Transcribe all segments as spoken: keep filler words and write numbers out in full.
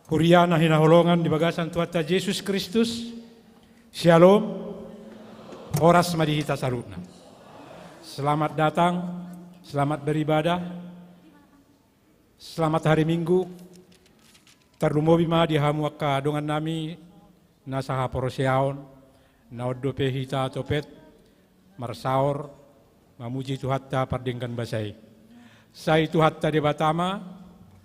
Huria na hinaholongan di bagasan Tuhanta Jesus Kristus, Shalom, horas ma di hita saluhutna. Selamat datang, selamat beribadah, selamat hari Minggu, tarlumobi ma di hamu angka dongannami na sahaporseaon, na on dope hita topet marsaor mamuji Tuhanta pardenggan basa i. Sai Tuhanta Debata ma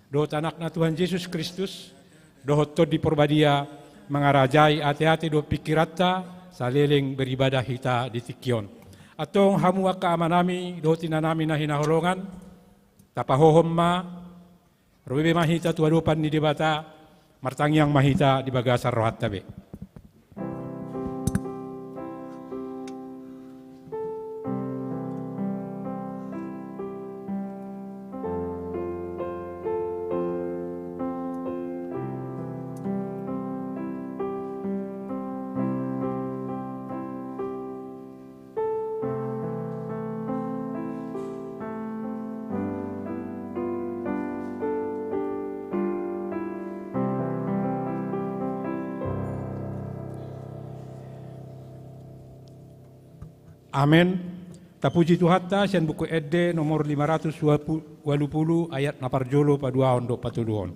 dohot Anakna Tuhan Jesus Kristus dohot Tondi Porbadia mangarajai ateate dohot pingkiranta saleleng beribadah hita di tingki on. Antong hamu angka amanami dohot inanami na hinaholongan, tapahohom ma, ro be ma hita tu adopan ni Debata, martangiang ma hita di bagasan rohanta be. Amen. Tapuji Tuhanta sian Buku Ende nomor lima ratus ualu pulu ayat na parjolo paduahon dohot patoluhon.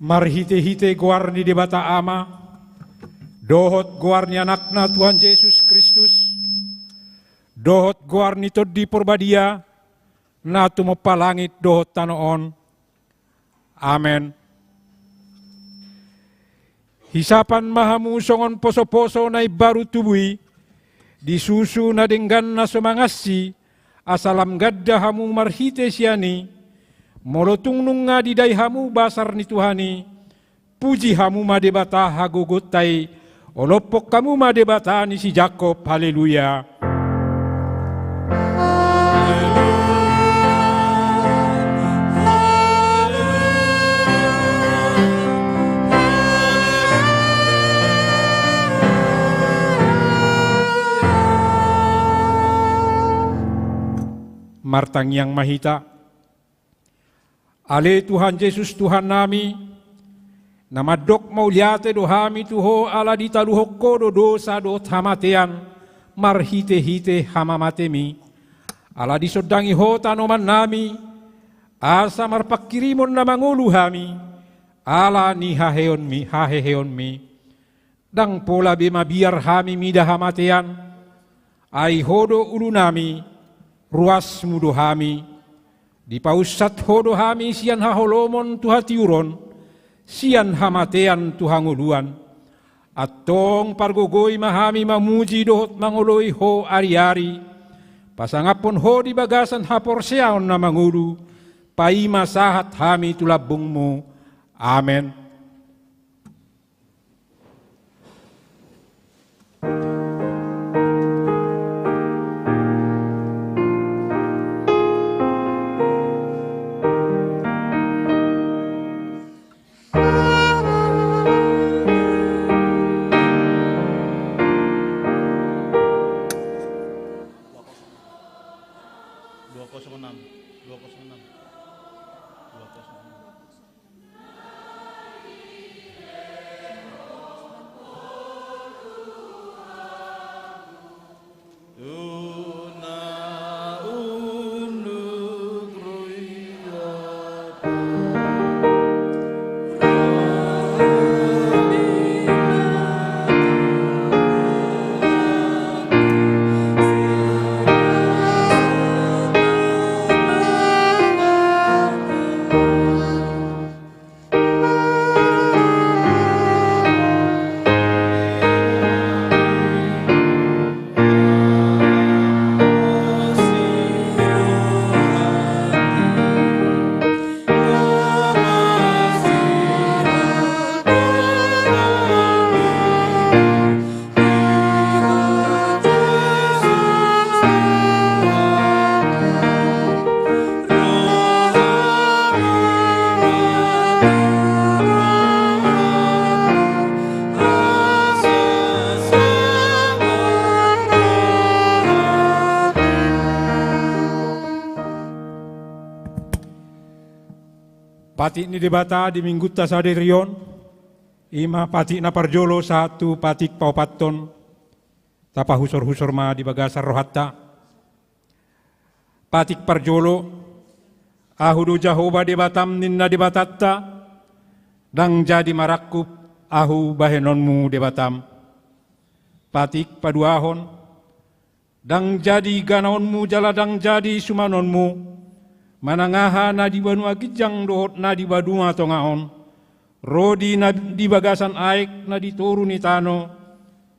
Marhitehite goar ni Debata Ama, dohot goar ni Anakna Tuhan Jesus Kristus, dohot goar ni Tondi Porbadia, na tumompa langit dohot tano on. Amen. Hisapan ma hamu songon posoposo na imbaru tubu i, di susu na denggan na so mangansi, asa lam ganda hamu marhite sian i. Molo tung nunga didai hamu basar ni Tuhan i, puji hamu ma Debata hagogoonta i, olophon hamu ma Debata ni si Jakob. Haleluya. Martangiang ma hita. Ale Tuhan Jesus Tuhannami, na mandok mauliate do hami tu Ho ala ditaluhon Ho do dosa dohot hamatean marhitehite hamamatemi. Ala disondangi Ho tanomannami, asa marpanghirimon na mangolu hami, ala ni haheheonmi, haheheonmi. Ndang pola be mabiar hami mida hamatean, ai Ho do ulunami, ruasMu do hami. Dipaunsat Ho do hami sian haholomon tu hatiuron, sian hamatean tu hangoluan. Antong pargogoi ma hami mamuji dohot mangoloi Ho ariari, pasangaphon Ho di bagasan haporseaon na mangolu, paima sahat hami tu lambungMu. Amen. Dua kosong enam, dua kosong enam, dua kosong enam. Patik ni Debata di Minggunta sadari on, i ma patik na parjolo sahat tu patik paopathon. Tapahusorhusor ma di bagasan rohanta. Patik parjolo, Ahu do Jahowa Debatam, ninna Debatanta, ndang jadi marangkup Ahu bahenonmu Debatam. Patik paduahon, ndang jadi ganaonmu jala ndang jadi sumanonmu, manang aha na di banua ginjang dohot na di banua tonga on, ro di na di bagasan aek na di toru ni tano,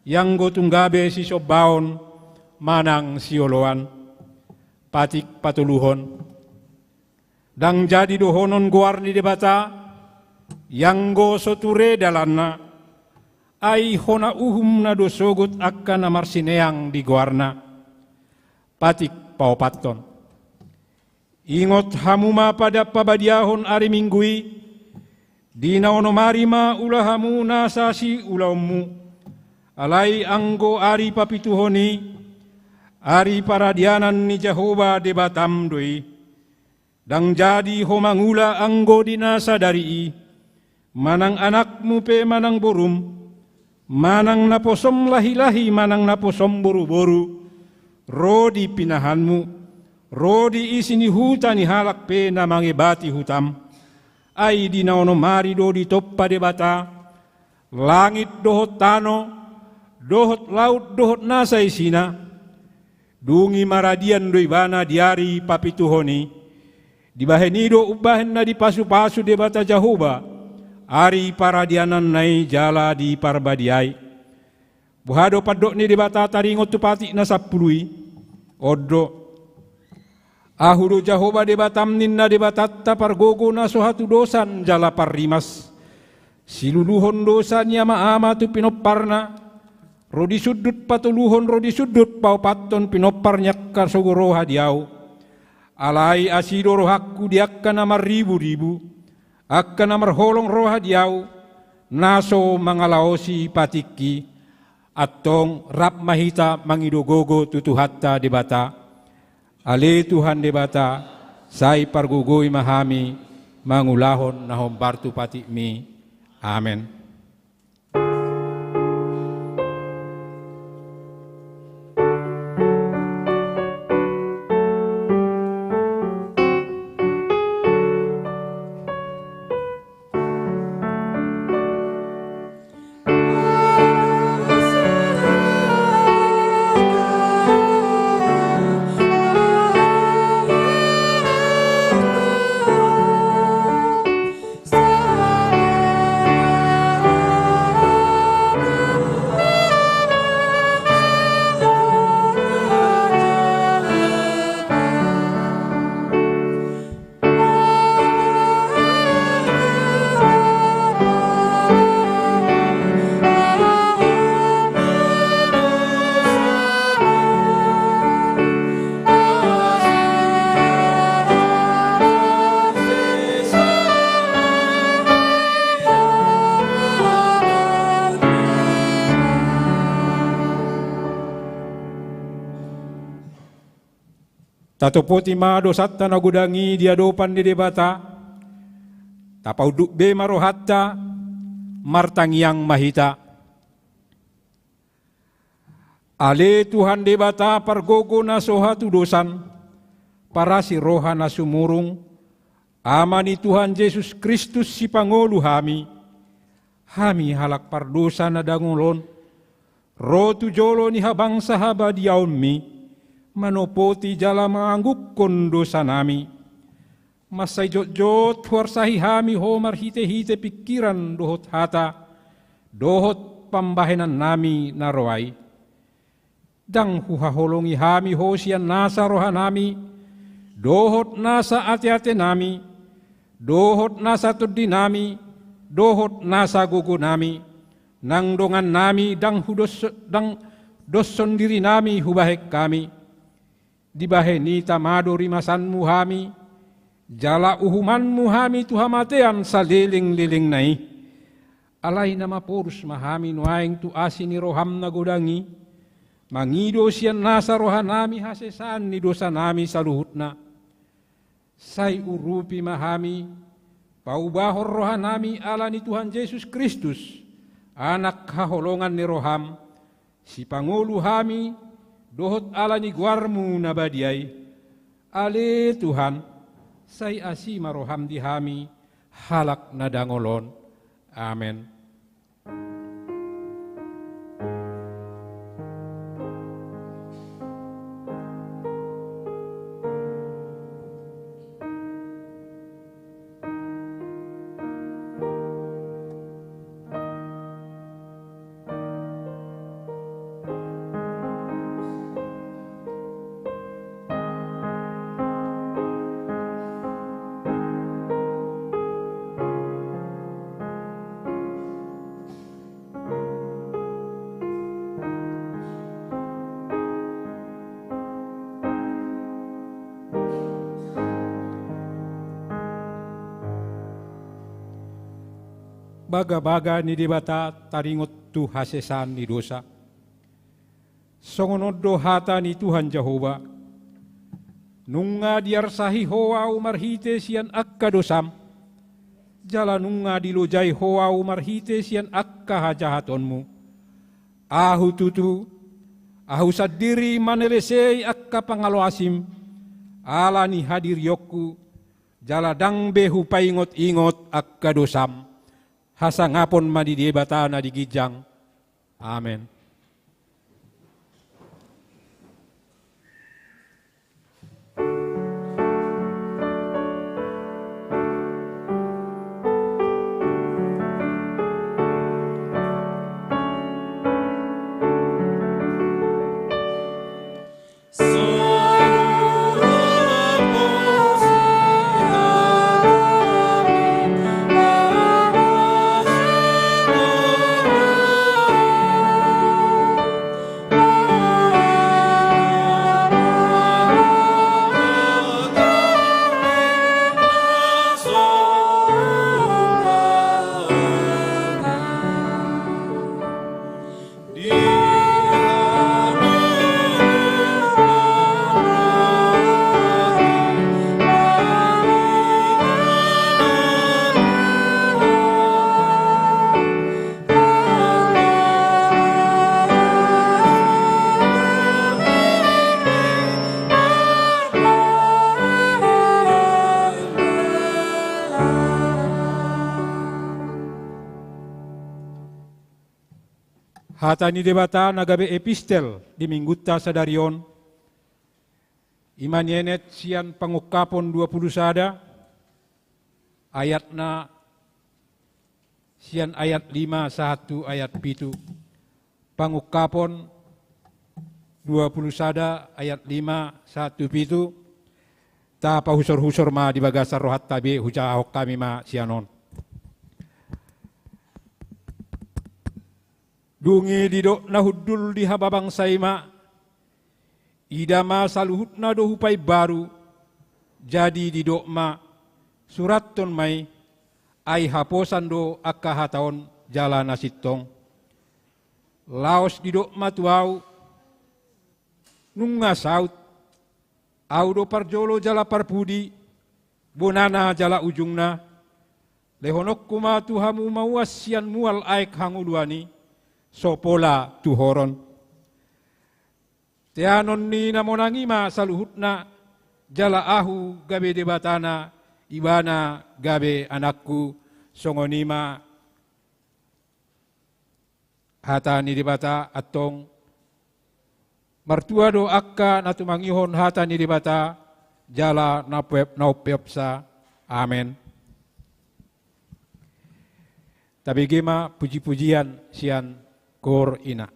ianggo tung gabe sisombaon manang sioloan. Patik patoluhon, ndang jadi dohonon goar ni Debata, ianggo so ture dalanna, ai hona uhumna do sogot angka na marsineang di goarna. Patik paopathon, ingot hamu ma pada pabadiahon ari Minggu i, di na onom ari ma ula hamu nasa siulaonmu. Alai anggo ari papituhon i, ari paradianan ni Jahowa Debatam do i. Ndang jadi ho mangula anggo di na sadari i, manang anakmu pe manang borum, manang naposom lahilahi manang naposom boruboru, ro di pinahanmu, ro di isi ni huta ni halak pe na mangebati hutam. Ai di na onom ari do ditompa Debata langit dohot tano, dohot laut dohot nasa isina. Dung i maradian do ibana di ari papituhon i. Dibahen i do umbahen na dipasupasu Debata Jahowa ari paradiananna i jala diparbadiai. Boha do pandok ni Debata taringot tu patik na sampulu i? On do. Ahu do Jahowa Debatam, ninna Debatanta, pargogo na so hatudosan jala parrimas. Siluluhon dosa ni amaama tu pinomparna, ro di sundut patoluhon ro di sundut paopathon pinompar ni angka sogo roha di Ahu. Alai asi do rohangku di angka na marriburibu, angka na marholong roha di Ahu, na so mangalaosi patikki. Antong rap ma hita mangido gogo tu Tuhanta Debata. Ale Tuhan Debata, sai pargogoi ma hami mangulahon na hombar tu patikmi. Amen. Tatopoti ma dosanta na godang i di adopan ni Debata, tapaunduk be ma rohanta, martangiang ma hita. Ale Tuhan Debata pargogo na so hatudosan, parasi roha na sumurung, Ama ni Tuhan Jesus Kristus sipangolu hami, hami halak pardosa na dangol on, ro tu jolo ni habangsa habadiaonmi, manopoti jala manganggungkon dosanami. Mansai jotjot huarsahi hami ho marhitehite pingkiran dohot hata, dohot pambahenannami na roa i. Ndang huhaholongi hami ho sian nasa rohanami, dohot nasa ateatenami, dohot nasa tondinami, dohot nasa gogonami, nang dongannami ndang hudos-, ndang doshon dirinami hubahen hami. Dibahen i tama do rimasanmu hami, jala uhumanmu hami tu hamatean salelenglelengna i. Alai na maporus ma hami nuaeng tu asi ni roham na godang i, mangido sian nasa rohanami hasesaan ni dosanami saluhutna. Sai urupi ma hami, paubahon rohanami ala ni Tuhan Jesus Kristus, Anak haholongan ni roham, sipangolu hami, dohot ala ni goarmu na badia i. Ale Tuhan, sai asi ma roham di hami, halak na dangol on. Amen. Bagabaga ni Debata taringot tu hasesaan ni dosa. Songon on do hata ni Tuhan Jahowa: Nunga diarsahi ho ahu marhite sian angka dosam, jala nunga dilojai ho ahu marhite sian angka hajahatonmu. Ahu tutu, ahu sandiri manelesei angka pangalaoasim, ala ni hadirionku, jala ndang be hupaingotingot angka dosam. Hasangapon ma di Debata na di ginjang. Amen. Hata ni Debata na gabe epistel di minggunta sadari on, i ma nienet sian Pangungkapon dua pulu sada, ayatna sian ayat lima sahat tu ayat pitu. Pangungkapon dua pulu sada ayat lima sahat tu pitu. Tapahusorhusor ma di bagasan rohanta be, hujahahon hami ma sian on. Dung i didok na hundul di hababangsa i ma: Ida ma, saluhutna do hupaimbaru. Jadi didok ma: Surathon ma i, ai haposan do angka hata on jala na sintong. Laos didok ma tu ahu: Nunga saut. Ahu do parjolo jala parpudi, bonana jala ujungna. Lehononku ma tu hamu mauas sian mual aek hangoluan i, so pola tuhoron. Teanon ni na monang i ma saluhutna, jala ahu gabe Debatana, ibana gabe anakku. Songon i ma hata ni Debata. Antong martua do angka na tumangihon hata ni Debata jala na pe-, na umpeopsa. Amen. Tabege ma pujipujian sian koor ina.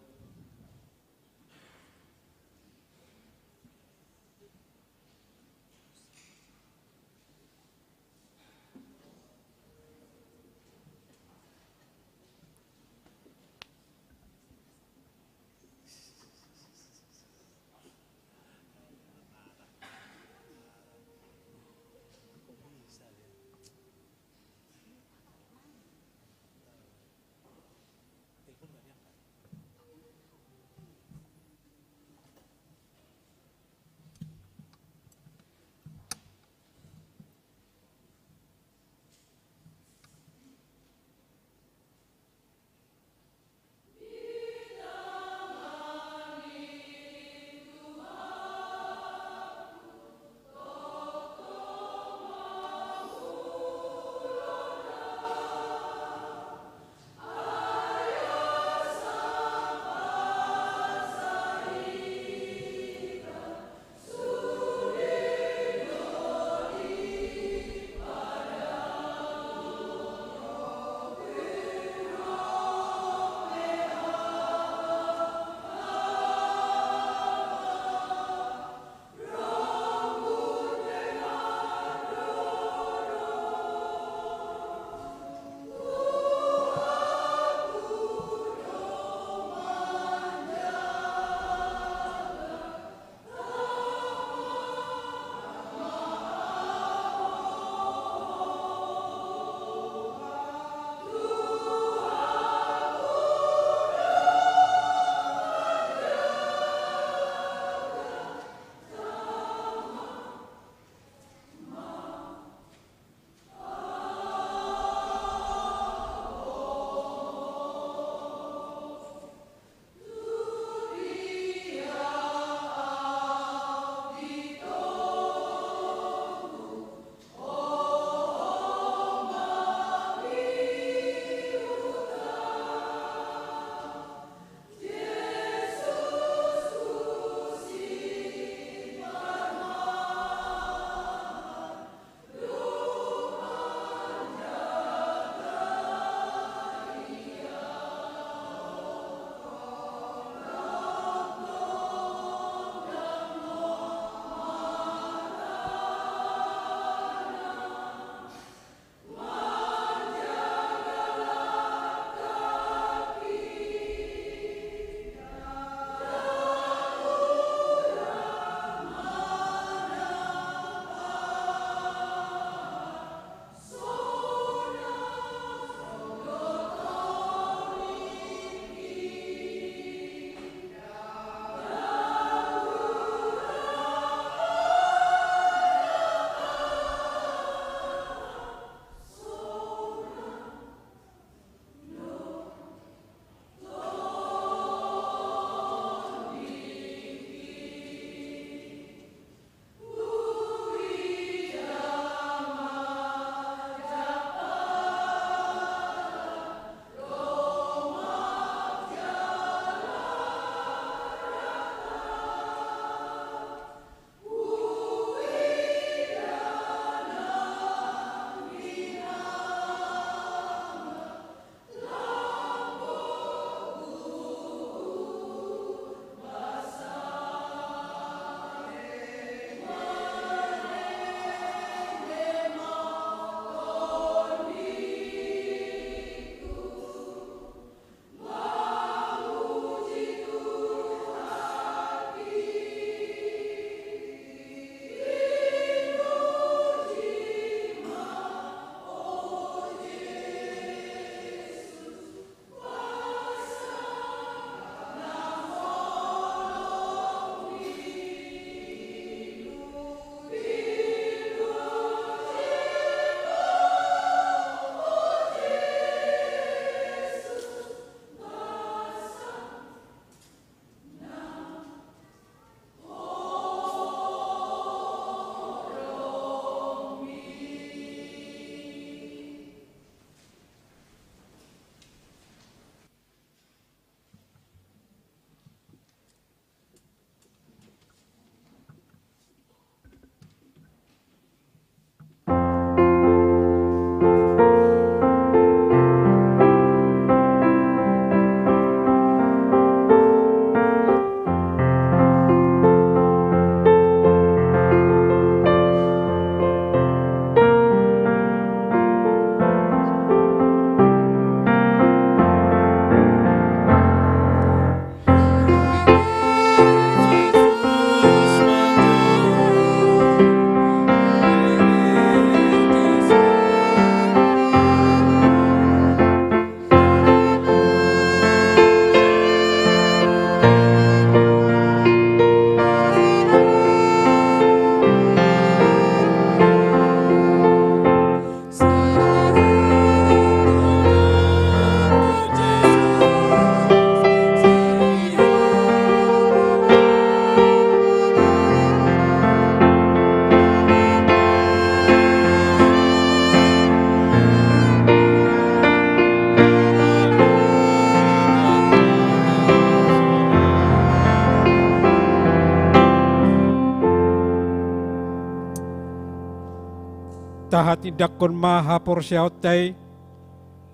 Tahatindangkon ma haporseaonta i,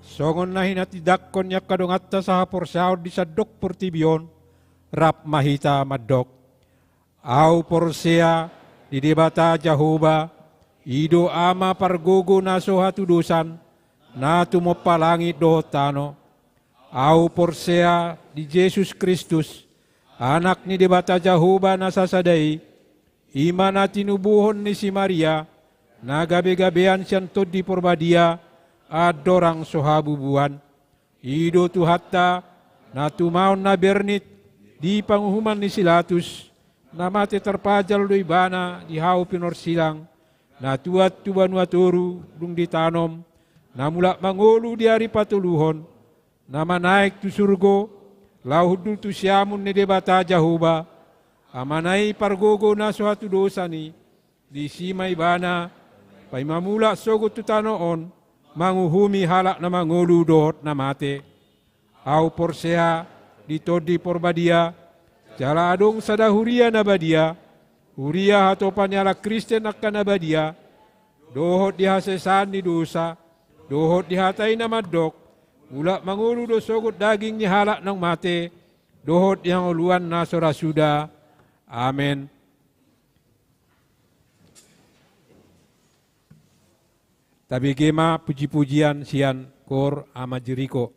songon na hinatindangkon ni angka donganta sahaporseaon di sandok portibi on, rap ma hita mandok: Ahu porsea di Debata Jahowa, i do Ama pargogo na so hatudosan, na tumompa langit dohot tano. Ahu porsea di Jesus Kristus, Anak ni Debata Jahowa na sasada i, i ma na tinubuhon ni si Maria, na gabegabean sian Tondi Porbadia, andorang so habubuan. I do Tuhanta, na tumaon na bernit di panguhuman ni si Latus, na mate tarpajal do Ibana di hau pinorsilang, na tuat tu banua toru dung ditanom, na mulak mangolu di ari patoluhon, na manaek tu surgo, laho hundul tu siamun ni Debata Jahowa, Amana i pargogo na so hatudosan i, disi ma Ibana, paima mulak sogot tu tano on, manguhumi halak na mangolu dohot na mate. Ahu porsea di Tondi Porbadia, jala adong sada huria na badia, huria hatopan ni halak Kristen angka na badia, dohot di hasesaan ni dosa, dohot di hata i na mandok: Mulak mangolu do sogot daging ni halak naung mate, dohot di hangoluan na so ra suda. Amen. Tabege ma pujipujian sian Koor Ama Jeriko.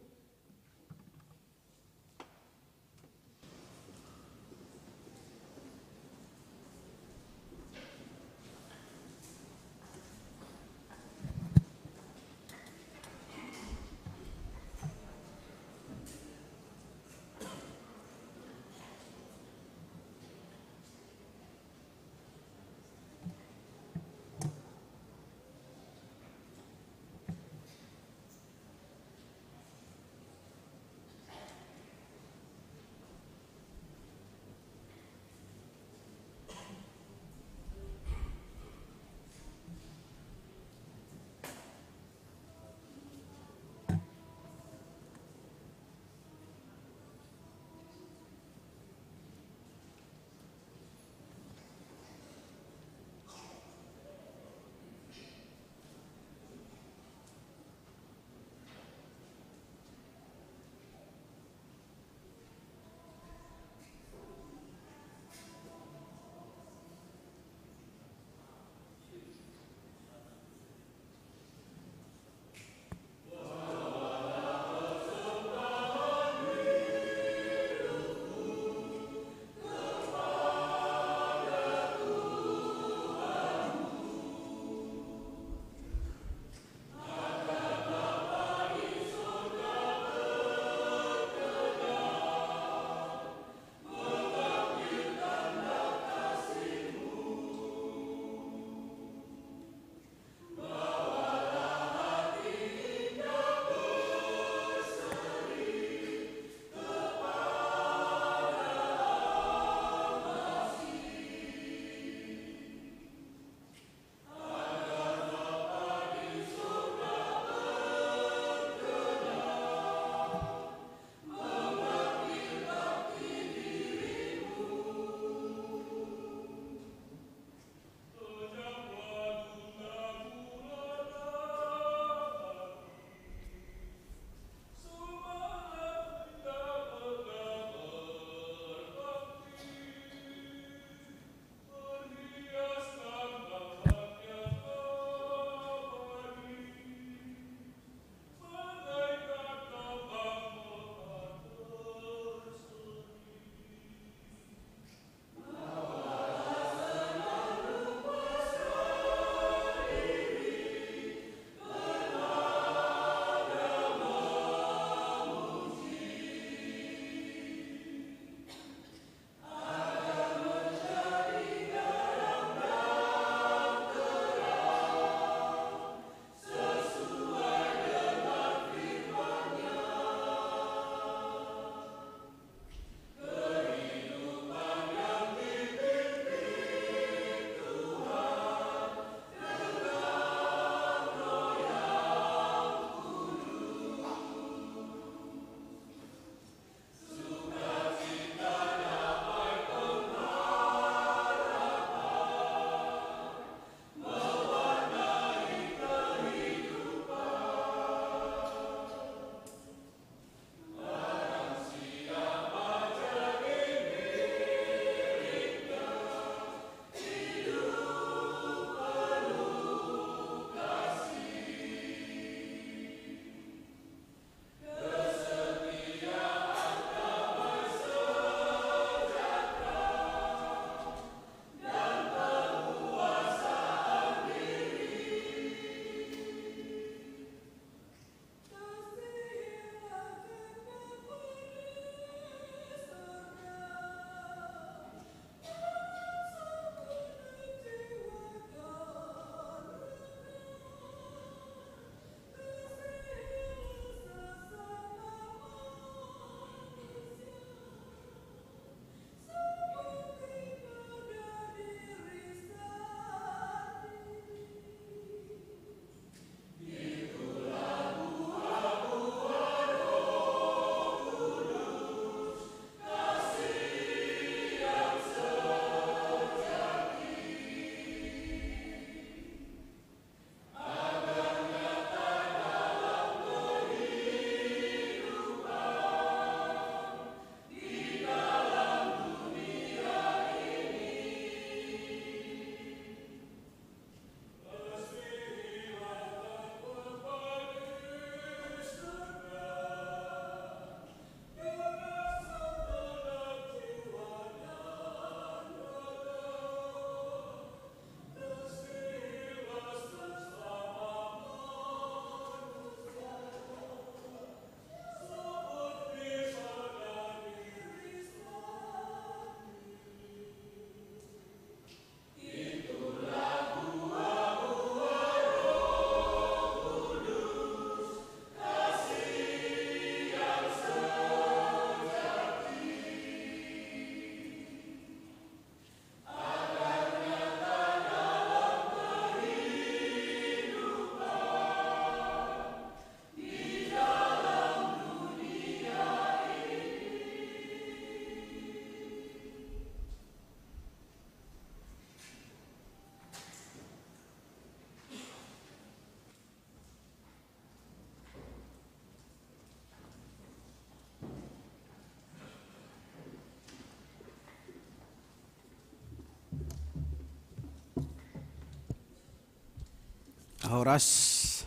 Horas.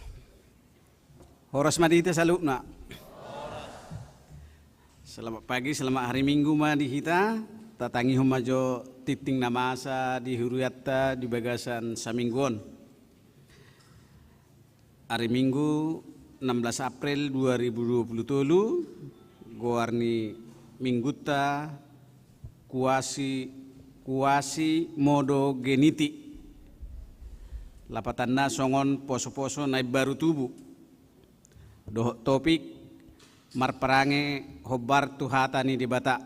Horas ma di hita saluhutna. Selamat pagi, selamat hari Minggu ma di hita. Tatangihon ma jo tingting na masa di hurianta di bagasan saminggu on. Hari Minggu, enam belas April dua ribu dua puluh tolu, goar ni minggunta Quasi, Quasimodogeniti. Lapatanna songon poso-poso na imbaru tubu. Dohot topik, marparange hombar tu hata ni Debata.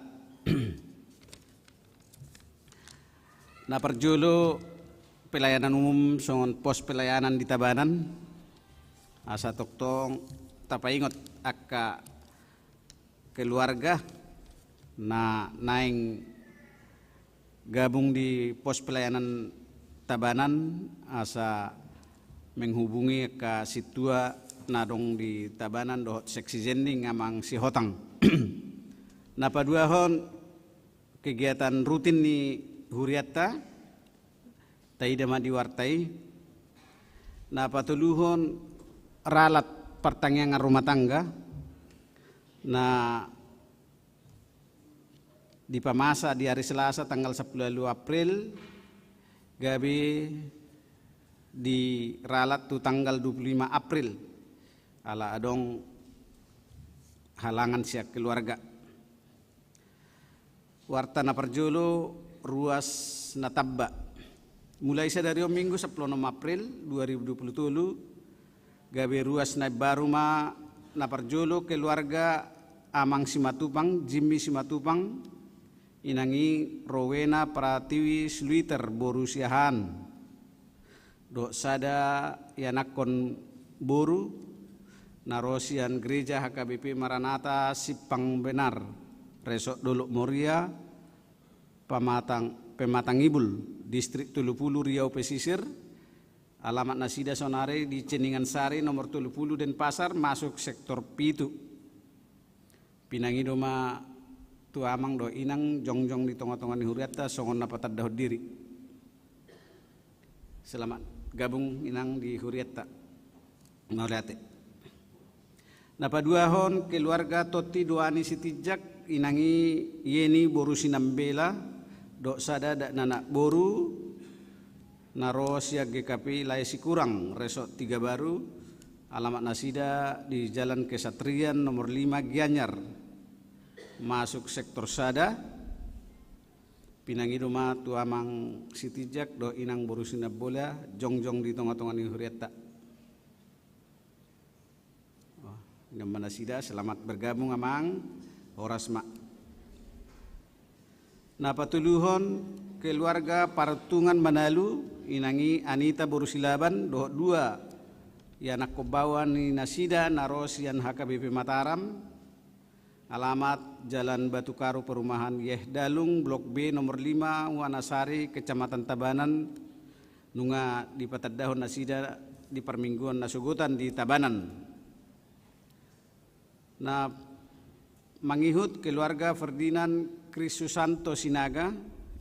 Na parjolo, pelayanan umum songon pos pelayanan di Tabanan, asa tongtong tapaingot angka keluarga na naeng gabung di pos pelayanan Tabanan, asa menghubungi angka sintua na adong di Tabanan dohot seksi Jending, Amang Sihotang. Na paduahon, kegiatan rutin ni hurianta, taida ma di warta i. Na patoluhon, ralat partangiangan rumah tangga na dipamasa di hari Selasa tanggal sampulu ualu April, gabe diralat tu tanggal dua puluh lima April, ala adong halangan sian keluarga. Warta na parjolo, ruas na tamba. Mulai sadari on Minggu sampulu onom April dua ribu dua puluh tolu, gabe ruas na imbaru ma. Na parjolo, keluarga Amang Simatupang, Jimmy Simatupang, inang i Rowena Pratiwi Sluiter boru Siahaan. Dohot sada ianakhon boru na ro sian Gereja H K B P Maranatha Simpang Benar, Resort Dolok Moria, Pamatang, Pematang Ibul, Distrik Tolu Pulu, Riau Pesisir. Alamat nasida saonari di Ceningan Sari nomor tolu pulu, Denpasar, masuk sektor pitu. Pinangido ma tu amang dohot inang jongjong di tonga-tonga ni hurianta songon na patandahon diri. Selamat gabung, inang, di hurianta. Mauliate. Na paduahon, keluarga Totti Doani Sitinjak, inang i Yeni boru Sinambela, dohot sada dakdanak boru na ro sian G K P Lae Sikurang, Resort Tiga Baru. Alamat nasida di Jalan Kesatrian nomor lima, Gianyar, masuk sektor sada. Pinangido ma tu amang Sitinjak dohot inang boru Sinambela jongjong di tonga-tonga ni hurianta. Oh, inang ma nasida, selamat bergabung, amang. Horas ma. Na patoluhon, keluarga Paruntungan Manalu, inang i Anita boru Silaban dohot dua ianakhon baoa ni nasida na ro sian H K B P Mataram. Alamat Jalan Batu Karu, perumahan Yehdalung, Blok B, nomor lima, Wanasari, Kecamatan Tabanan. Nunga dipatandahon nasida di parmingguan na sogot an di Tabanan. Na mangihut, keluarga Ferdinand Kristusanto Sinaga,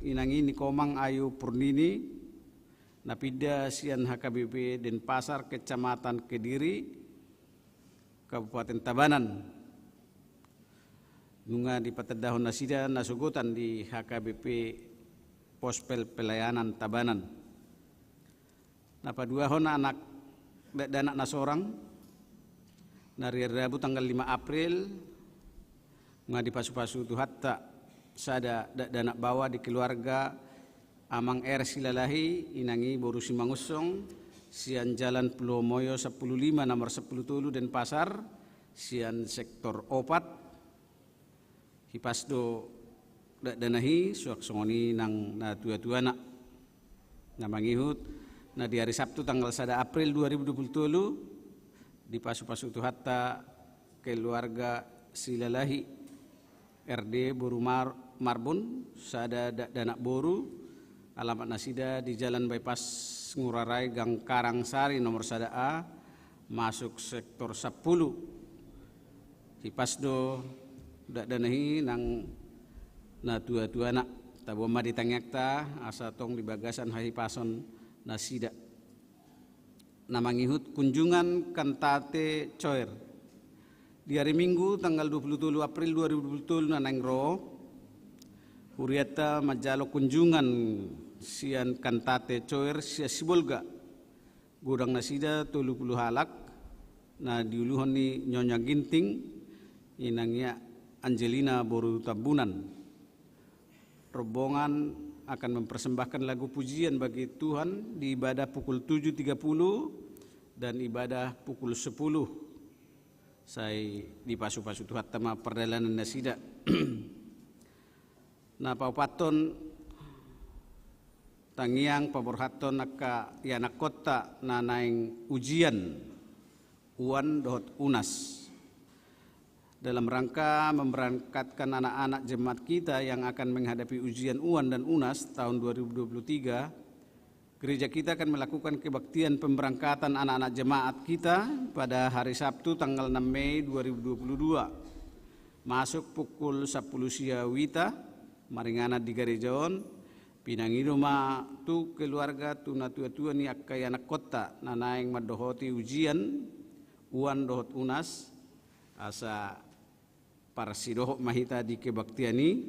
inang i Nikomang Ayu Purnini, na pinda sian H K B P Denpasar, Kecamatan Kediri, Kabupaten Tabanan. Nunga dipatandahon nasida na sogot an di H K B P Pospel Pelayanan Tabanan. Na paduahon, anak dakdanak na sorang, na ri ari Rabu tanggal lima April, nunga dipasu-pasu Tuhanta sada dakdanak baoa di keluarga Amang R Silalahi, inang i boru Simangunsong, sian Jalan Pulo Moyo sampulu lima, nomor sampulu tolu, Denpasar, sian sektor opat. Hipas do dakdanak i, suang songon i nang natua-tuana. Na mangihut, na di ari Sabtu tanggal sada April dua ribu dua puluh tolu, dipasu-pasu Tuhanta keluarga Silalahi, R D boru Mar-, Marbun, sada dakdanak boru, alamat nasida di Jalan Bypass Ngurah Rai, Gang Karang Sari, nomor sada A, masuk sektor sampulu. Hipas do dakdanak i nang natua-tuana. Taboan ma di tangiangta, asa tong di bagasan hahipason nasida. Na mangihut kunjungan Kantate Choir. Di ari Minggu tanggal dua puluh tolu April dua ribu dua puluh tolu na naeng ro, hurianta manjalo kunjungan sian Kantate Choir sian Sibolga. Godang nasida tolu pulu halak, na diuluhon ni Nyonya Ginting, inang ia Angelina boru Tambunan. Rombongan akan mempersembahkan lagu pujian bagi Tuhan di ibadah pukul tujuh tiga puluh dan ibadah pukul sepuluh. Sai dipasupasu Tuhanta ma pardalanan nasida. Na paopathon, tangiang paborhathon angka ianakkonta na naeng ujian, UAN dohot UNAS. Dalam rangka memberangkatkan anak-anak jemaat kita yang akan menghadapi ujian UAN dan UNAS tahun dua ribu dua puluh tiga, gereja kita akan melakukan kebaktian pemberangkatan anak-anak jemaat kita pada hari Sabtu tanggal enam Mei dua ribu dua puluh dua. Masuk pukul sapuluh sia uita, maringanan di gareja on, pinangido ma tu keluarga, tu natua-tua ni angka ianakkonta na naeng mandohoti ujian, UAN dohot UNAS, asa parsidohot ma hita di kebaktian i,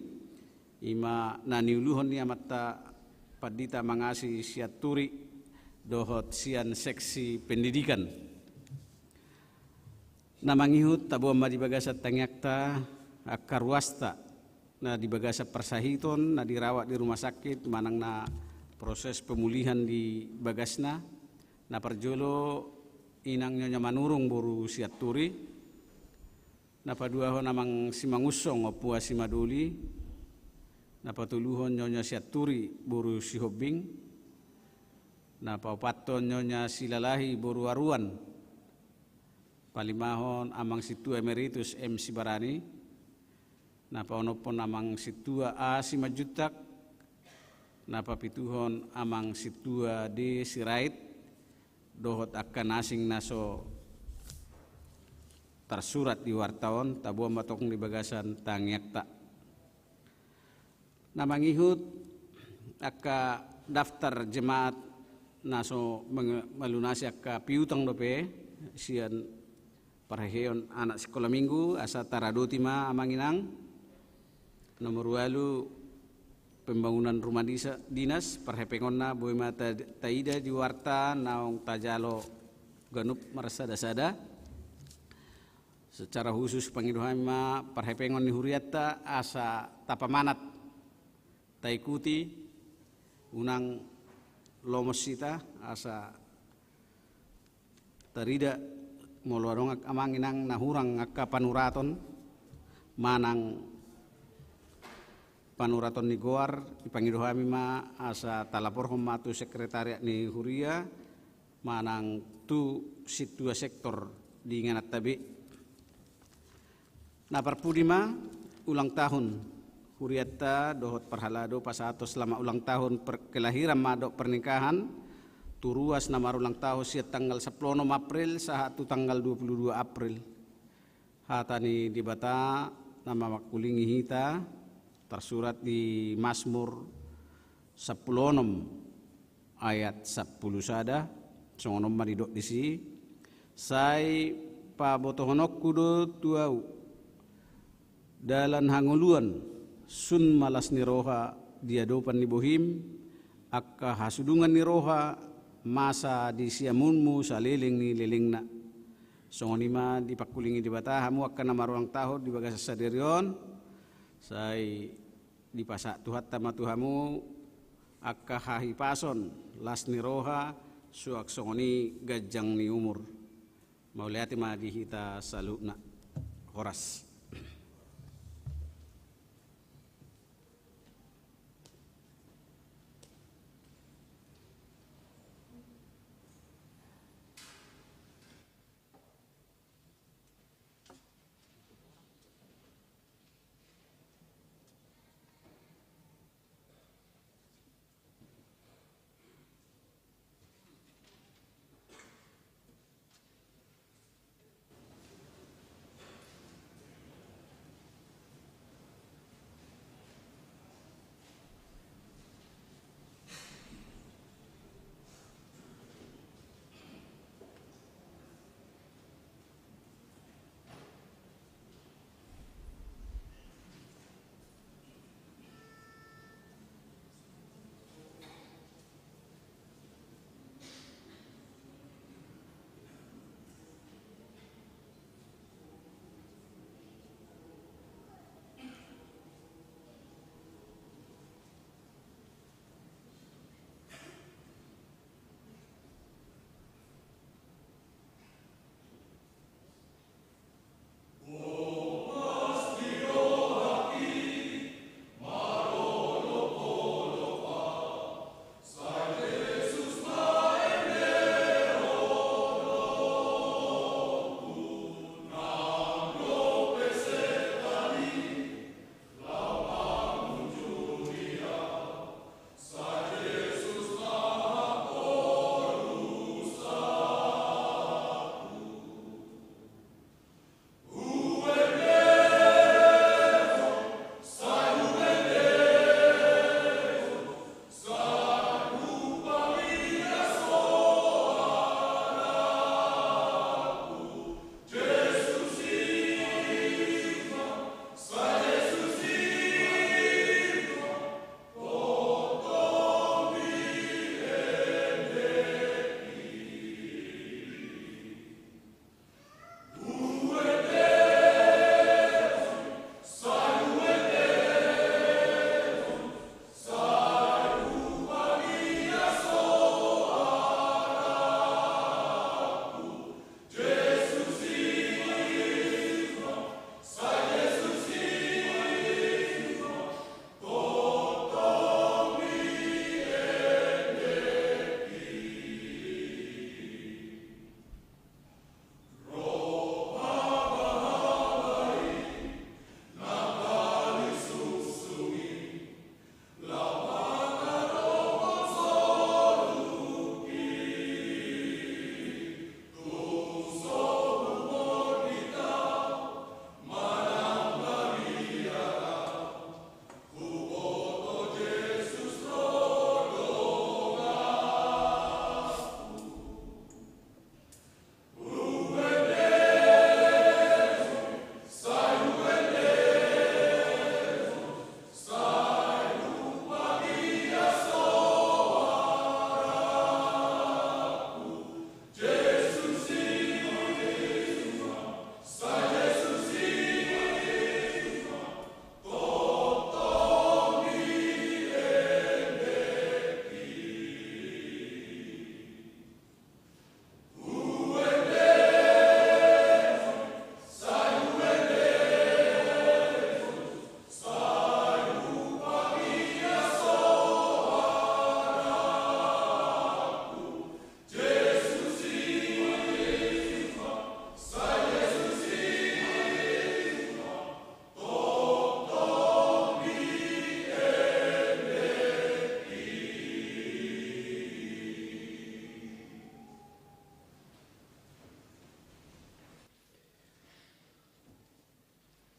ima na niuluhon ni amanta Pandita Mangasi Sianturi dohot sian seksi pendidikan. Na mangihut taboan ma di bagasan tangiangta angka ruasta na di bagasan parsahiton na dirawat di rumah sakit manang na proses pemulihan di bagasna. Na parjolo inang Nyonya Manurung boru Sianturi, na paduahon amang Simangunsong Ompua Simadoli, na patoluhon Nyonya Sianturi boru Sihombing, na paopathon Nyonya Silalahi boru Aruan, palimahon amang Sintua Emeritus M Sibarani, na paonomhon amang Sintua A Simanjuntak, na papituhon amang Sintua D Sirait, dohot angka na asing na so tarsurat di warta on, taboan ma tong di bagasan tangiangta. Na mangihut angka daftar jemaat na so menge-, malunasi angka piutang dope sian parheheon anak sikola minggu, asa taradoti ma amang inang. Nomor ualu, pembangunan rumah disa-, dinas, parhepengonna boi ma ta-, taida di warta naung tajalo ganup marsada-sada. Secara khusus pangido hami ma parhepengon ni hurianta asa tapamanat, taikuti, unang lomos hita, asa tarida molo adong amang inang na hurang angka panuraton manang panuraton ni goar, dipangido hami ma asa talaporhon ma tu sekretariat ni huria manang tu sintua sektor di ingananta be. Na parpudi ma ulang tahun hurianta dohot parhalado pasahathon selamat ulang tahun per-, kelahiran ma dohot pernikahan tu ruas na marulang tahun sian tanggal sampulu onom April sahat tu tanggal dua puluh dua April. Hata ni Debata na mamangkulingi hita tarsurat di Masmur sampulu onom ayat sampulu sada, songon on ma didok disi: Sai pabotohononku do tu ahu dalan hangoluan, sun ma las ni roha di adopan ni bohim, angka hasudungan ni roha masa di siamunmu saleleng ni lelengna. Songon i ma dipangkulingi Debata hamu angka na marulang tahun di bagasan sadari on, sai dipasahat Tuhanta ma tu hamu angka hahipason, las ni roha, suang songon i ganjang ni umur. Mauliate ma di hita saluhutna. Horas.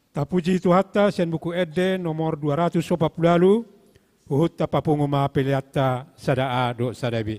Tapuji Tuhanta sian Buku Ende nomor dua ratus opat pulu ualu, huhut tapapungu ma peleanta sada A dohot sada B.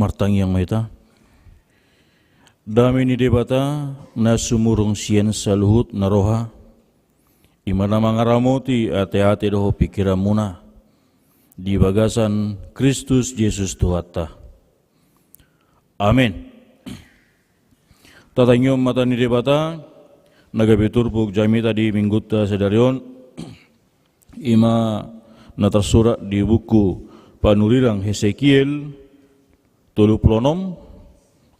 Martangiang ma hita. Dame ni Debata na sumurung sian saluhut na roha, i ma na mangaramoti ateate dohot pingkiranmuna di bagasan Kristus Jesus Tuhanta. Amen. Tatangihon ma hata ni Debata na gabe turpuk jamita di Minggunta sadari on, i ma na tarsurat di buku panurirang Hesekiel tolu pulu onom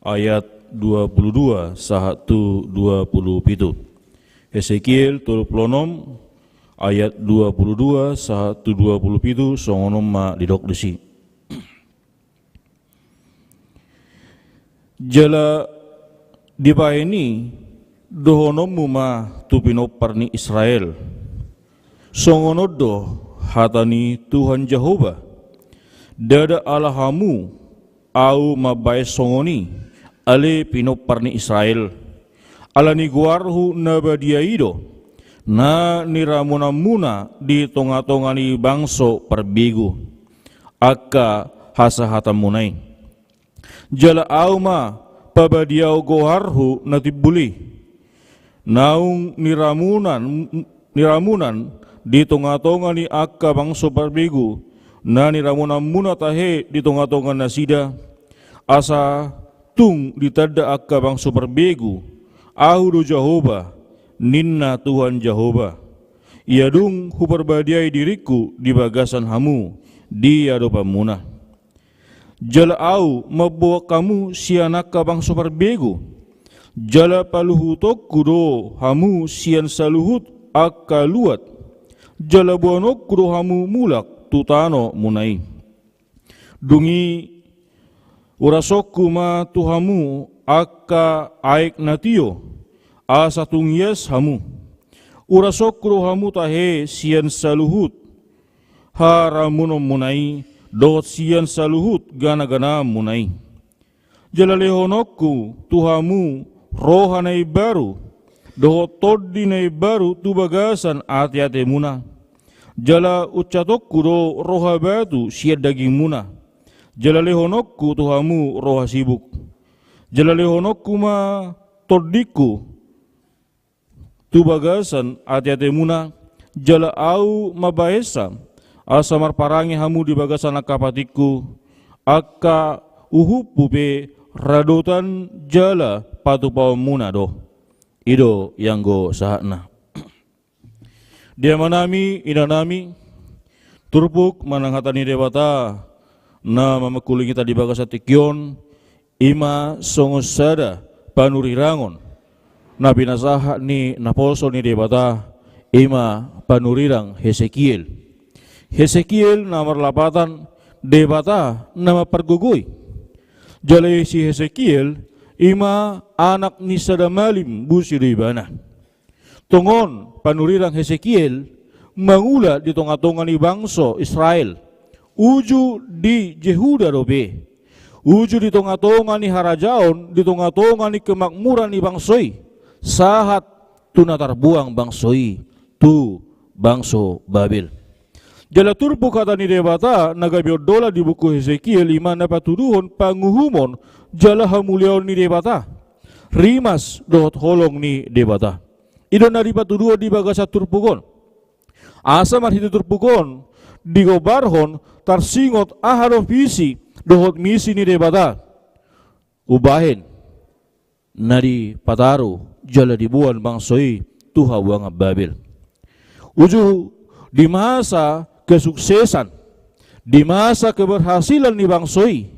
ayat dua pulu dua sahat tu dua pulu pitu. Hesekiel tolu pulu onom ayat dua pulu dua sahat tu dua pulu pitu, songon on ma didok disi. Jala dibahen i dohononmu ma tu pinompar ni Israel: Songon on do hata ni Tuhan Jahowa: Ndada ala hamu Ahu mambahen songon i, ale pinompar ni Israel. Ala ni goarhu na badia i do, na niramunanmuna di tongatonga ni bangso parbegu, angka hasahatanmuna i. Jala Ahu ma pabadiahon goarhu na timbul i. Naung niramunan, niramunan di tongatonga ni angka bangso parbegu, na niramunanmuna tahe di tongatonga nasida, asa tung ditanda angka bangso parbegu, Ahu do Jahowa, ninna Tuhan Jahowa. Ia dung huparbadiai diringku di bagasan hamu di adopanmuna. Jala Ahu mamboan hamu sian angka bangso parbegu, jala paluhutonku do hamu sian saluhut angka luat, jala boanonku do hamu mulak tu tanomuna i. Dung i urasonku ma tu hamu angka aek na tio, asa tung ias hamu. Urasonku do hamu tahe sian saluhut haramunonmuna i, dohot sian saluhut ganaganaanmuna i. Jala lehononku tu hamu roha na imbaru, dohot tondi na imbaru tu bagasan ateatemuna. Jala uncatonku do roha batu sian dagingmuna. Jala lehononku tu hamu roha sibuk. Jala lehononku ma tondingku tu bagasan ateatemuna, jala Ahu mambahensa, asa marparange hamu di bagasan angka patikku, angka uhumhu pe radotan jala patupaonmuna do. I do ianggo sahatna. Di amanami, inanami, turpuk manang hata ni Debata na mamangkulingi hita di bagasan tingki on, i ma songon sada panurirangon na pinasahat ni naposo ni Debata, i ma panurirang Hesekiel. Hesekiel na marlapatan Debata na mampargogoi. Jala si Hesekiel i ma anak ni sada malim busi do ibana. Tongon panurirang Hesekiel mangula di tongatonga ni bangso Israel, uju di Jehuda dope, uju di tongatonga ni harajaon, di tongatonga ni kemakmuran ni bangso i, sahat tu na tarbuang bangso i tu bangso Babel. Jala turpuk hata ni Debata na gabe ondolan di buku Hesekiel i ma na patuduhon panguhumon jala hamuliaon ni Debata, rimas dohot holong ni Debata. I do na dipatuduhon di bagasan turpuk on. Asa marhite turpuk on digombarhon tarsingot aha do visi dohot misi ni Debata umbahen na dipataru jala diboan bangso i tu habuangan Babel. Uju di masa kesuksesan, di masa keberhasilan ni bangso i,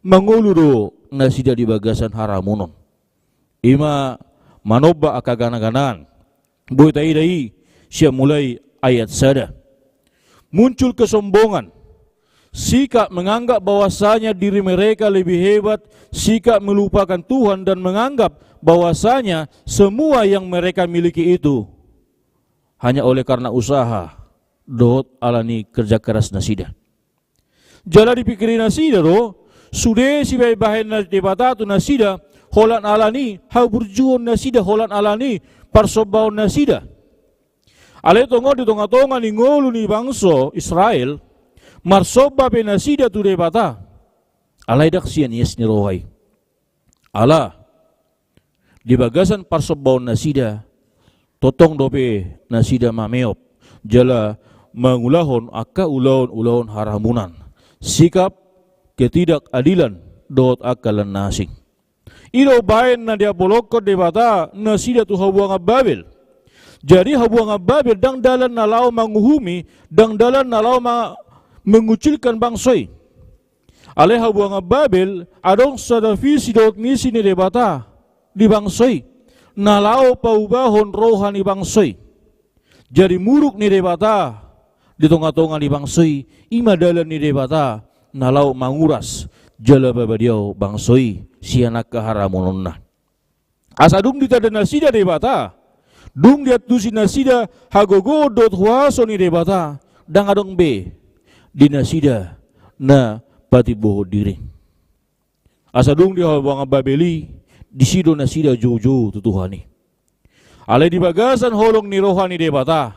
mangolu do nasida di bagasan haramunon. I ma manomba angka ganaganaan. Boi taida i sian mulai ayat sada. Muncul kesombongan, sikap menganggap bahwasanya diri mereka lebih hebat, sikap melupakan Tuhan dan menganggap bahwasanya semua yang mereka miliki itu hanya oleh karena usaha dohot ala ni kerja keras nasida. Jala dipingkiri nasida do sude sibahenbahen ni Debata tu nasida, holan ala ni haburjuon nasida, holan ala ni parsombaon nasida. Alai tongon di tongatonga ni ngolu ni bangso Israel, marsomba pe nasida tu Debata. Alai ndang sian ias ni roha i. Ala di bagasan parsombaon nasida, tongtong dope nasida mameop jala mangulahon angka ulaon-ulaon haramunan, sikap ketidakadilan dohot angka lan na asing. I do baen na diapolokkon Debata nasida tu habuangan Babel. Jadi habuangan Babel ndang dalan na laho manguhumi, ndang dalan na laho ma-, mengucilkan bangso i. Alai habuangan Babel adong sada visi dohot misi ni Debata di bangso i, na laho paubahon roha ni bangso i. Jadi muruk ni Debata di tonga-tonga ni bangso i, i ma dalan ni Debata na laho manguras jala pabadiao bangso i sian angka haramunonna. Asa dung ditanda nasida Debata, dung diantusi nasida hagogoon dohot huaso ni Debata, ndang adong be di nasida na patimbohon diri. Asa dung di habuangan Babel i, disi do nasida joujou tu Tuhan i. Alai di bagasan holong ni roha ni Debata,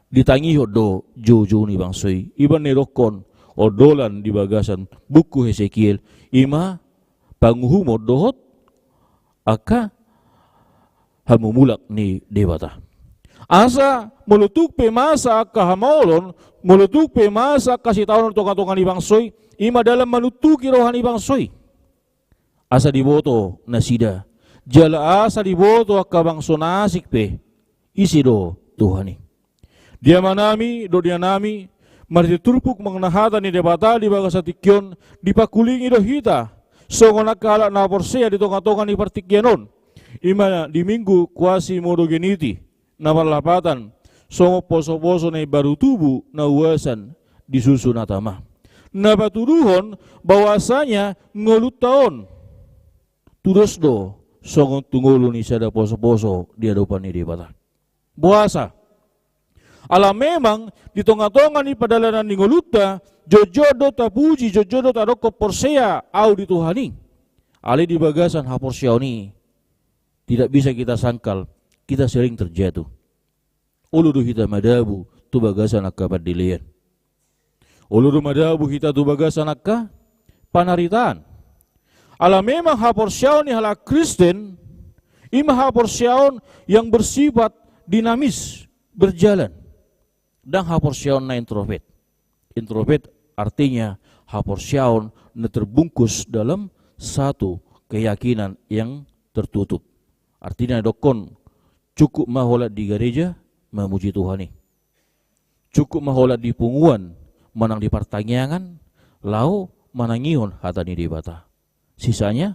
ditangihon do joujou ni bangso i. I ma na nidokkon ondolan di bagasan buku Hesekiel, i ma panguhumon dohot angka hamumulak ni Debata. Asa molo tung pe masa angka hamaolon, molo tung pe masa angka sitaonon di tonga-tonga ni bangso i, i ma dalan manuntuki roha ni bangso i. Asa diboto nasida, jala asa diboto angka bangso na asing pe, ise do Tuhan i. Di amanami dohot di inanami, marhite turpuk manang hata ni Debata di bagasan tingki on, dipangkulingi do hita songon angka halak na porsea di tonga-tonga ni partingkian on. I ma di Minggu Quasimodogeniti, na marlapatan songon poso-poso na imbaru tubu na uasan di susu na tama, na patuduhon bahwasanya ngolunta on tudos do songon tu ngolu ni sada poso-poso di adopan ni Debata. Boasa? Ala memang di tonga-tonga ni pardalanan ni ngolunta, jotjot do tapuji, jotjot do tadokkon porsea ahu di Tuhan i. Alai di bagasan haporseaon i, tidak bisa kita sangkal, kita sering terjatuh. Olo do hita madabu tu bagasan angka pandelean. Olo do madabu hita tu bagasan angka panaritaan. Ala memang haporseaon ni halak Kristen, i ma haporseaon yang bersifat dinamis, berjalan. Ndang haporseaon na introvert. Introvert artinya haporseaon na terbungkus dalam satu keyakinan yang tertutup. Artina didokkon, cukup ma holan di gareja mamuji Tuhan i. Cukup ma holan di punguan manang di partangiangan laho manangihon hata ni Debata. Sisanya,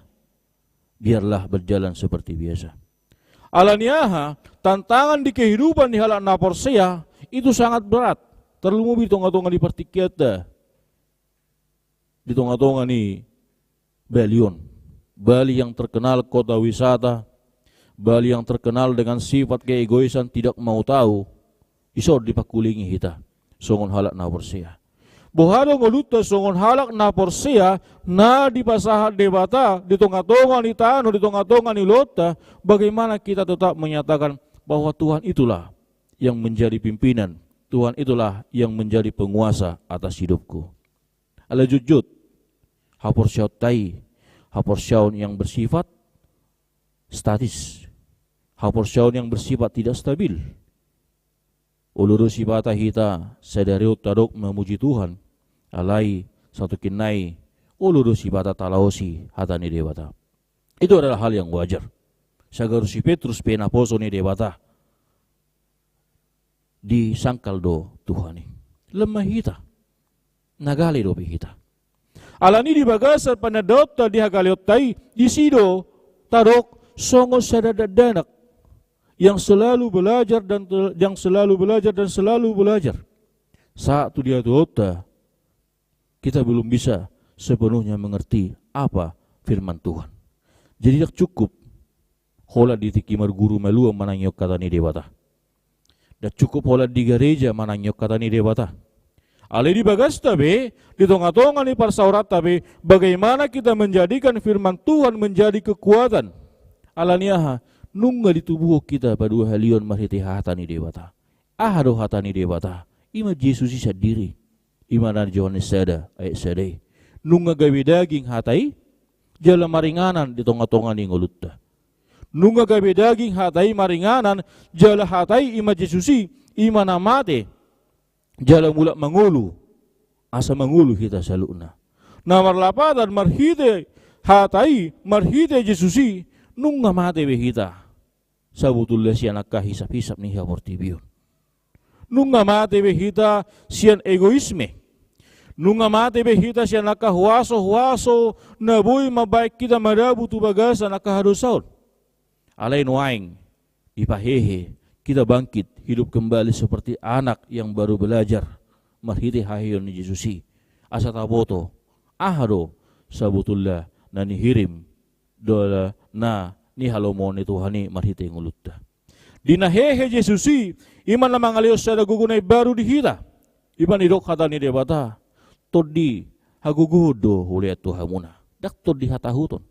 biarlah berjalan seperti biasa. Ala ni aha, tantangan di kehidupan ni halak na porsea itu sangat berat. Tarlumobi di tonga-tonga ni partingkianta, di tonga-tonga ni Bali on. Bali yang terkenal kota wisata, Bali yang terkenal dengan sifat keegoisan, tidak mau tahu. Dison dipangkulingi hita songon halak na porsea. Boha do ngolunta songon halak na porsea na dipasahat Debata di tonga-tonga ni tano, di tonga-tonga ni ulaonta, bagaimana kita tetap menyatakan bahwa Tuhan itulah yang menjadi pimpinan, Tuhan itulah yang menjadi penguasa atas hidupku. Ala jotjot haporseaonta i haporseaon yang bersifat statis, haporseaon yang bersifat tidak stabil. Olo do sipata hita sadari on tadok mamuji Tuhan, alai saotik nai olo do sipata talaosi hata ni Debata. Itu adalah hal yang wajar. Sagaru si Petrus pe naposo ni Debata, disangkal do Tuhan i. Lam ma hita. Na gale dope hita. Alani di bagasan panandaonta di hagaleonta i, disi do tadok songon sada dakdanak yang selalu belajar dan tel-, yang selalu belajar dan selalu belajar. Sahat tu dia tuaonta, kita belum bisa sepenuhnya mengerti apa firman Tuhan. Jadi, ndang cukup holan di tingki marguru maluang manangihon hata ni Debata. Ndang cukup holan di gareja manangihon hata ni Debata. Alai di bagasta be, di tonga-tonga ni parsaoranta be, bagaimana kita menjadikan firman Tuhan menjadi kekuatan? Alani aha? Nunga ditubuhon hita paduahalihon marhite hata ni Debata. Aha do hata ni Debata? I ma Jesus i sandiri. I ma na di Johannes sada ayat sada i. Nunga gabe daging hata i, jala maringanan di tonga-tonga ni ngolunta. Nunga gabe daging hata i maringanan, jala hata i ima Jesus i, ima na mate, jala mulak mangolu, asa mangolu hita saluhutna. Na marlapatan marhite hata i, marhite Jesus i, nunga mate be hita. Sabotulna sian angka hisap-hisap ni haportibion. Nunga mate be hita sian egoisme. Nunga mate be hita sian angka huaso-huaso na boi mambahen hita madabu tu bagasan angka hadosaon. Alai nuaeng dipahehe, kita bangkit, hidup kembali seperti anak yang baru belajar, marhite haheheon ni Jesus i. Asa taboto aha do sabotulna na nihirim, dola na nihalomohon ni Tuhan i marhite ngolunta. Di na hehe Jesus i, ima na mangalehon sada gogo na imbaru di hita. Ima na didok hata ni Debata, tondi hagogoon do hulean tu hamuna, ndang tondi hatahuton.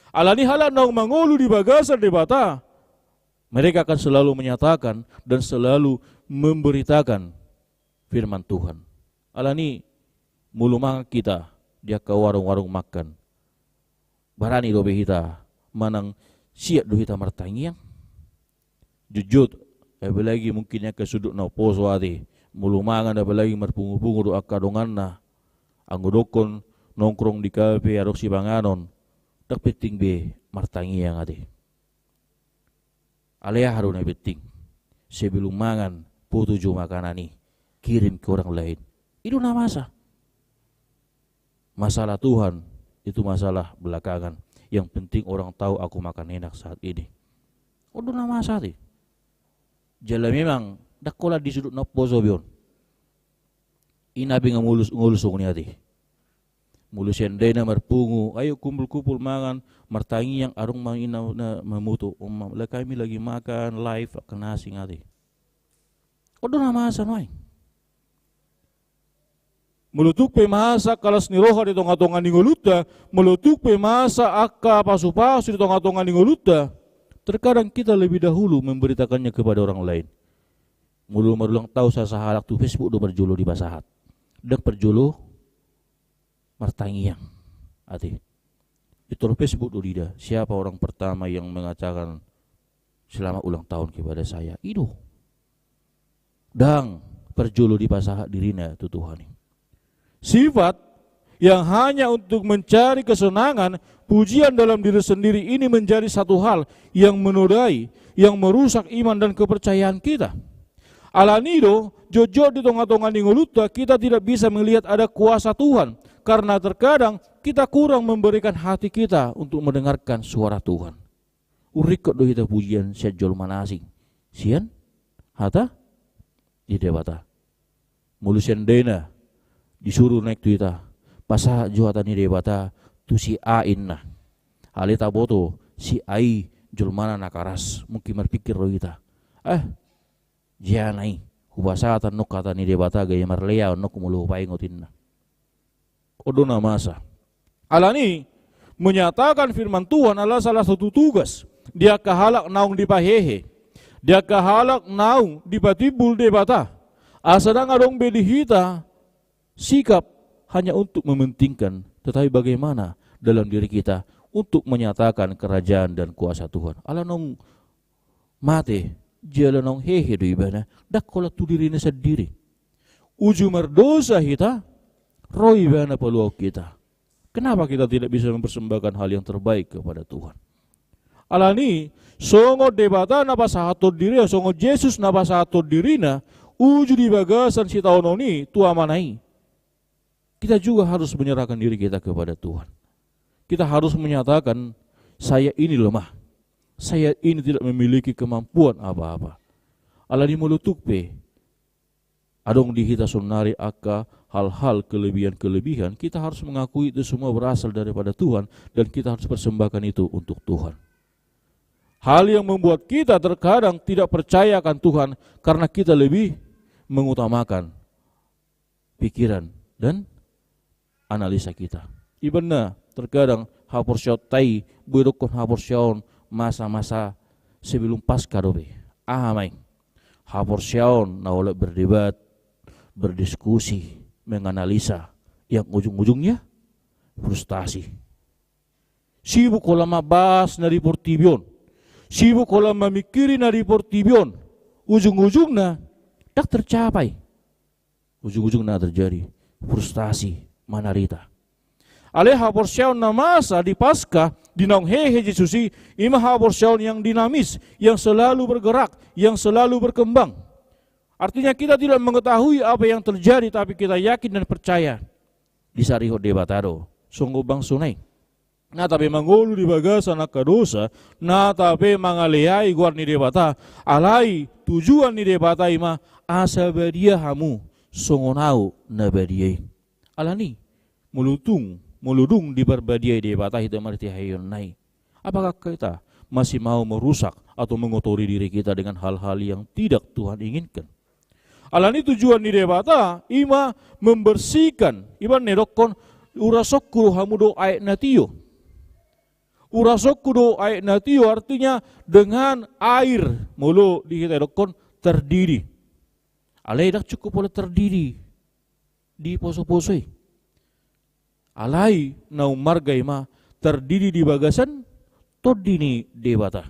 Alani halak naung mangolu di bagasan Debata, mereka akan selalu menyatakan dan selalu memberitakan firman Tuhan. Alani molo mangan hita di angka warung-warung makan, barani dope hita manang siat do hita martangiang? Jotjot, apalagi mungkin angka sundut na umposo ate, molo mangan apalagi marpungu-pungu do angka donganna, anggo dokkon nongkrong di kafe adong sipanganon, ndang penting be martangiang ate. Alai aha do na penting? Sebelum mangan, foto jo makanan i, kirim ke orang lain. I do na masa. Masalah Tuhan itu masalah belakangan. Yang penting orang tahu aku makan enak saat ini. On do na masa ate. Jala memang ndang holan di sundut na umposo be on. Ina pe nga ngolu songon i ate. Molo seandaina marpungu, ayo kumpul-kumpul mangan, martangiang, adong ma ina na mamuto, "Om, kami lagi makan, live, angka na asing ate." On do na masa nuaeng. Molo tung pe masa angka las ni roha di tonga-tonga ni ngolunta, molo tung pe masa angka pasu-pasu di tonga-tonga ni ngolunta, terkadang kita lebih dahulu memberitakannya kepada orang lain. Molo marulang tahun sasahalak, tu Facebook do parjolo dipasahat. Ndang parjolo martangiang ate. Pintor Facebook do diida, siapa orang pertama yang mengatakan selamat ulang tahun kepada saya? I do. Ndang parjolo dipasahat dirina tu Tuhan i. Sifat yang hanya untuk mencari kesenangan, pujian dalam diri sendiri ini menjadi satu hal yang menodai, yang merusak iman dan kepercayaan kita. Alani do, jotjot di tonga-tonga ni ngolunta, kita tidak bisa melihat ada kuasa Tuhan, karena terkadang kita kurang memberikan hati kita untuk mendengarkan suara Tuhan. Ringkot do hita pujian sian jolma na asing, sian hata ni Debata. Molo seandaina disuru naeng tu hita, pasahat jo hata ni Debata tu si A inna. Alai taboto, si A i jolmana na karas, mungkin marpikir do hita, "Ah, jea na i, hupasahat annon hata ni Debata gabe marlea annon molo hupaingot," inna. On do na masa. Alani, menyatakan firman Tuhan adalah salah satu tugas di angka halak naung dipahehe, di angka halak naung dipatimbul Debata. Asa ndang adong be di hita sikap hanya untuk mementingkan, tetapi bagaimana dalam diri kita untuk menyatakan kerajaan dan kuasa Tuhan. Ala naung mate, jala naung hehe do ibana, ndang holan tu dirina sandiri. Uju mardosa hita, ro ibana paluahon hita. Kenapa kita tidak bisa mempersembahkan hal yang terbaik kepada Tuhan? Alani, songon Debata na pasahathon dirina, songon Jesus na pasahathon dirina, uju di bagasan sitaonon i tu Amana i, kita juga harus menyerahkan diri kita kepada Tuhan. Kita harus menyatakan, "Saya ini lemah. Saya ini tidak memiliki kemampuan apa-apa." Alani molo tung pe adong di hita saonari angka hal-hal kelebihan-kelebihan, kita harus mengakui itu semua berasal daripada Tuhan dan kita harus persembahkan itu untuk Tuhan. Hal yang membuat kita terkadang tidak percaya akan Tuhan karena kita lebih mengutamakan pikiran dan analisa kita. Ibana terkadang haporseaonta i boi dokkon haporseaon masa-masa sebelum Paskah dope. Aha ma i? Haporseaon na holan berdebat, berdiskusi, menganalisa, yang ujung-ujungnya Frustasi. Sibuk holan mambahas na di portibi on. Sibuk holan mamingkiri na di portibi on. Ujung-ujungna, ndang tercapai. Ujung-ujungna terjadi frustasi, mandarita. Alai haporseaon na masa di Paskah, di naung hehe Jesus i, ima haporseaon yang dinamis, yang selalu bergerak, yang selalu berkembang. Artinya kita tidak mengetahui apa yang terjadi, tapi kita yakin dan percaya disarihon Debata do songon bangso na i. Na tape mangolu di bagasan angka dosa, na tape mangaleai goar ni Debata, alai tujuan ni Debata ima asa badia hamu songon au na badia i. Alani, molo tung, molo dung diparbadiai Debata hita marhite haheionna i, apakah kita masih mau merusak atau mengotori diri kita dengan hal-hal yang tidak Tuhan inginkan? Alani tujuan ni Debata ima membersihkan, ima na didokkon, urasonku do hamu do aek na tio. Urasonku do aek na tio, artinya dengan air, molo di hita didokkon terdidi. Alai ndang cukup holan terdidi di poso-poso i. Alai na ummarga ima terdidi di bagasan Tondi ni Debata.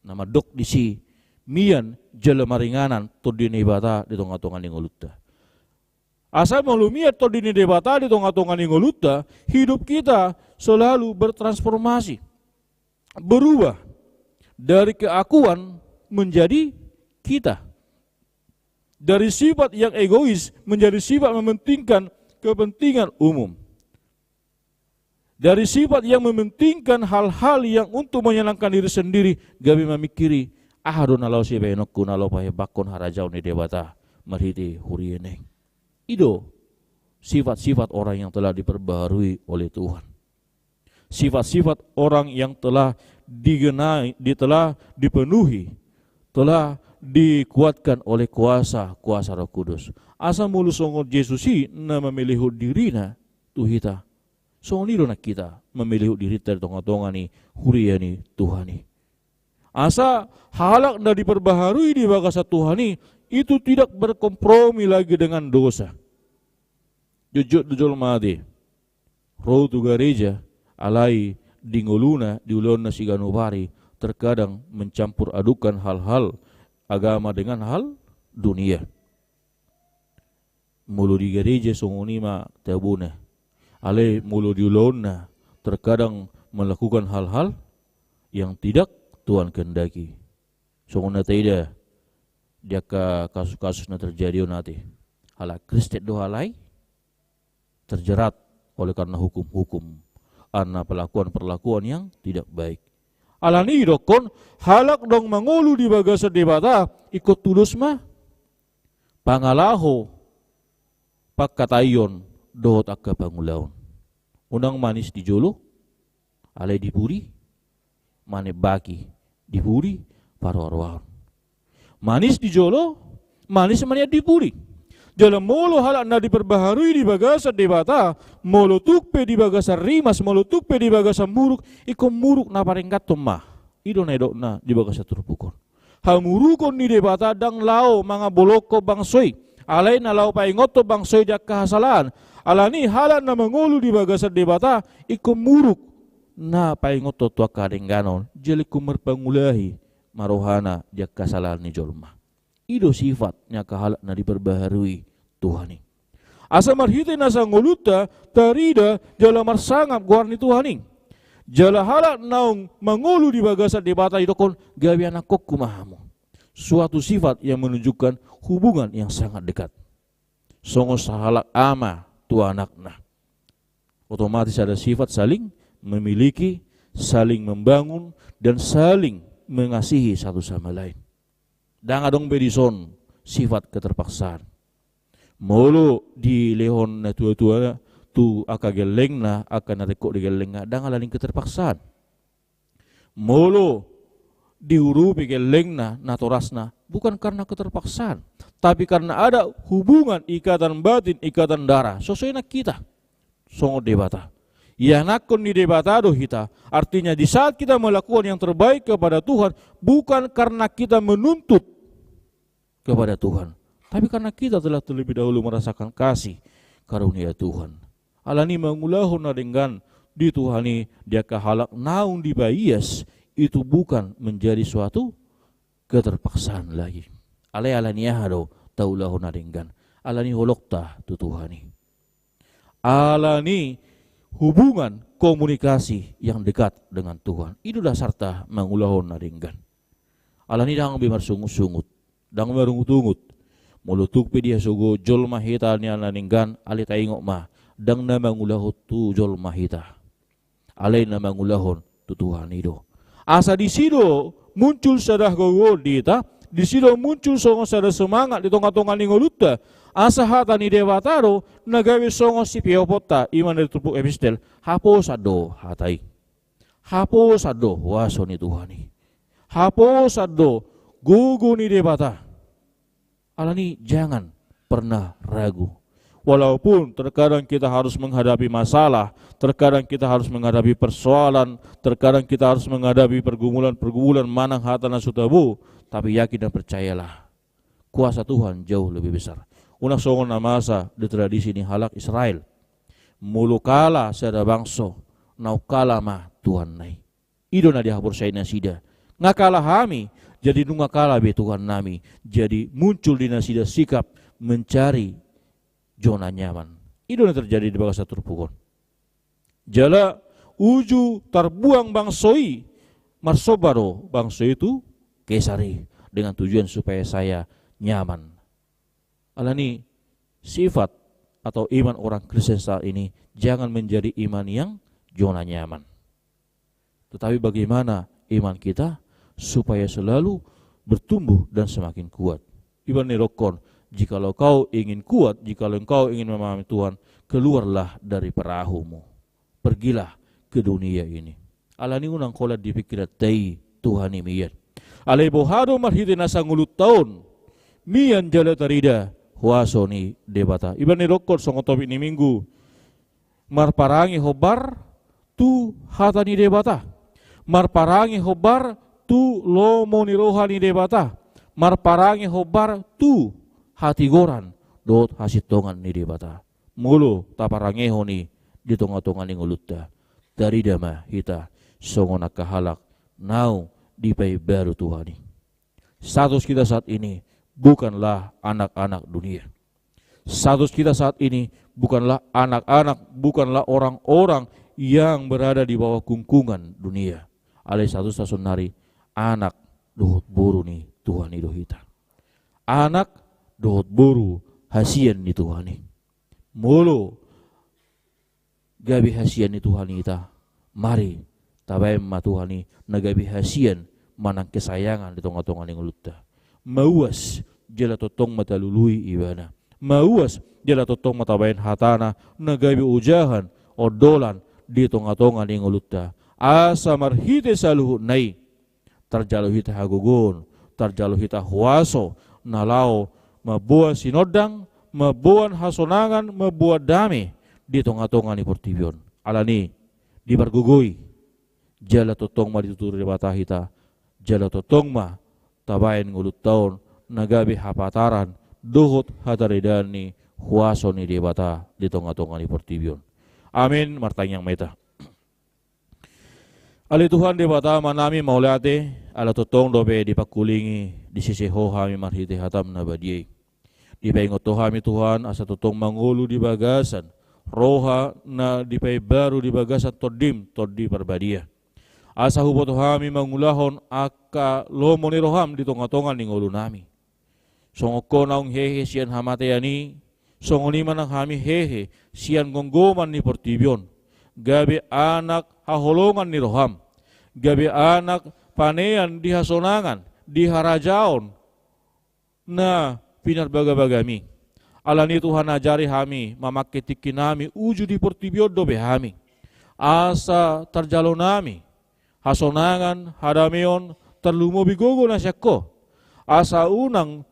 Na mandok disi, mian jala maringanan Tondi ni Debata di tonga-tonga ni ngolunta. Asa molo mian Tondi ni Debata di tonga-tonga ni ngolunta, hidup kita selalu bertransformasi, berubah dari keakuan menjadi kita. Dari sifat yang egois menjadi sifat mementingkan kepentingan umum. Dari sifat yang mementingkan hal-hal yang untuk menyenangkan diri sendiri, gabe mamingkiri, aha do na laho sibahenonku, na laho pahebakkon harajaon ni Debata marhite huriana i. I do sifat-sifat orang yang telah diperbaharui oleh Tuhan. Sifat-sifat orang yang telah digenai, di, telah dipenuhi, telah dikuatkan oleh kuasa, kuasa Roh Kudus. Asa molo songon Jesus i na mamelehon dirina tu hita, songon i do nang hita mamelehon dirinta di tonga-tonga ni huria ni Tuhan i. Asa halak na diperbaharui di bagasan Tuhan i, itu tidak berkompromi lagi dengan dosa. Jotjot do jolma ate ro tu gareja, alai di ngoluna, di ulaonna siganup ari, terkadang mencampur adukkan hal-hal agama dengan hal dunia. Molo di gareja songon i ma tabona, alai molo di ulaonna terkadang melakukan hal-hal yang tidak Tuhan kehendaki. Songon na taida di angka kasus-kasus na terjadi on ate, halak Kristen do halak i terjerat oleh karena hukum-hukum, karena perlakuan-perlakuan yang tidak baik. Alani i didokkon, halak naung mangolu di bagasan Debata, ingkon tudos ma pangalaho, pangkataion dohot angka pangulaon. Unang manis di jolo, alai di pudi manembaki, di pudi parroha-rohaon. Manis di jolo, manis ma nian di pudi. Jala molo halak na diperbaharui di bagasan Debata, molo tung pe di bagasan rimas, molo tung pe di bagasan muruk, ingkon muruk na parengganhon ma. I do na nidokna di bagasan turpuk on. Hamurukhon ni Debata ndang laho mangabolongkon bangso i, alai na laho paingothon bangso i di angka hasalahan. Alani halak na mangolu di bagasan Debata, ingkon muruk na paingothon tu angka denggan on, jala ingkon marpangulahi ma rohana di angka hasalahan ni jolma. I do sifat ni angka halak na diperbaharui Tuhan i. Asa marhite nasa ngolunta tarida jala marsangap goar ni Tuhan i. Jala halak naung mangolu di bagasan Debata didokkon, gabe anakkonku ma hamu. Suatu sifat yang menunjukkan hubungan yang sangat dekat. Songon sahalak ama tu anakna. Otomatis ada sifat saling memiliki, saling membangun, dan saling mengasihi satu sama lain. Ndang adong be dison sifat keterpaksaan. Molo dilehon natua-tua tu angka gellengna, angka na ringkot di gellengna, ndang ala ni keterpaksaan. Molo diurupi gellengna, natorasna, bukan karena keterpaksaan, tapi karena ada hubungan ikatan batin, ikatan darah. So songon i nang hita songon Debata. Ianakhon ni Debata do hita. Artinya, di saat kita melakukan yang terbaik kepada Tuhan, bukan karena kita menuntut kepada Tuhan, tapi karena kita telah terlebih dahulu merasakan kasih karunia Tuhan. Alani mangulahon na denggan di Tuhan i di angka halak naung dipaias, itu bukan menjadi suatu keterpaksaan lagi. Alai alani aha do taulahon na denggan? Alani holongta tu Tuhan i. Alani hubungan komunikasi yang dekat dengan Tuhan. I do dasarta mangulahon na denggan. Alani ndang be marsungut-sungut, ndang marungut-ungut. Molo tung pe dihasogo jolma hita ni na denggan, alai taingot ma, ndang na mangulahon tu jolma hita, alai na mangulahon tu Tuhan i do. Asa disi do muncul sada hagogoon di hita, disi do muncul songon sada semangat di tonga-tonga ni ngolunta. Asa hata ni Debata do na gabe songon sipeoponta, i ma na di turpuk epistel, haposan do hata i. Haposan do huaso ni Tuhan i. Haposan do gogo ni Debata. Alani jangan pernah ragu. Walaupun terkadang kita harus menghadapi masalah, terkadang kita harus menghadapi persoalan, terkadang kita harus menghadapi pergumulan-pergumulan manang hata na so tabo, tapi yakin dan percayalah, kuasa Tuhan jauh lebih besar. Unang songon na masa di tradisi ni halak Israel. Molo kalah sada bangso, naung kalah ma tuanna i. I do na dihaporseai nasida. Nga kalah hami, jadi nunga kalah be Tuhan nami. Jadi muncul di nasida sikap mencari zona nyaman. I do na terjadi di bagasan turpuk on. Jala uju tarbuang bangso i, marsomba do bangso i tu kesar i dengan tujuan supaya saya nyaman. Alani sifat atau iman orang Kristen saat ini jangan menjadi iman yang zona nyaman. Tetapi bagaimana iman kita supaya selalu bertumbuh dan semakin kuat. Ibarat ni dokkon, jikalau kau ingin kuat, jikalau engkau ingin memahami Tuhan, keluarlah dari perahumu. Pergilah ke dunia ini. Alani unang holan di pingkiranta i Tuhan i mian. Alai boha do marhite nasa ngolunta on mian jala tarida huaso ni Debata. Ibarat ni dokkon songon topik ni minggu. Marparange hombar tu hata ni Debata. Marparange hombar tu lomo ni roha ni Debata. Marparange hombar tu hatigoran dohot hasintongan ni Debata. Molo taparangehon i di tonga-tonga ni ngolunta, tarida ma hita songon angka halak naung dipaimbaru Tuhan i. Status kita saat ini bukanlah anak-anak dunia. Status kita saat ini bukanlah anak-anak, bukanlah orang-orang yang berada di bawah gunggungan dunia. Alai status ta saonari anak dohot boru ni Tuhan i do hita. Anak dohot boru hasian ni Tuhan i. Molo gabe hasian ni Tuhan hita, mari tabaen ma Tuhan i na gabe hasian manang kesayangan di tonga-tonga ni ngolunta. Mauas jala tongtong ma talului Ibana. Mauas jala tongtong ma tabaen hatana na gabe ojahan, ondolan di tonga-tonga ni ngolunta. Asa marhite saluhutna i tarjalo hita hagogoon, tarjalo hita huaso na laho mamboan sinondang, mamboan hasonangan, mamboan dame di tonga-tonga ni portibi on. Alani dipargogoi, jala tongtong ma dituturi Debata hita, jala tongtong ma tabaen ngolunta on na gabe hapataran dohot hataridaan ni huaso ni Debata di tonga-tonga ni portibi on. Amin. Martangiang ma hita. Ale Tuhan Debata Amanami, mauliate ala tongtong dope dipangkulingi, disise Ho hami marhite hataM na badia i. Dipaingot Ho hami Tuhan asa tongtong mangolu di bagasan roha na dipaimbaru di bagasan TondiM, Tondi Parbadia. Asa huboto hami mangulahon angka lomo ni rohaM di tonga-tonga ni ngolunami. Songon Ho naung hehe sian hamatean i, songon i ma nang hami hehe sian gomgoman ni portibi on. Gabe anak haholongan ni rohaM, gabe anak panean di hasonangan, di harajaon na pinarbagabagaMi. Alani Tuhan, ajari hami mamangke tingkinami uju di portibi on dope hami. Asa tarjalonami hasonangan, hadameon, tarlumobi gogo na sian Ho. Asa unang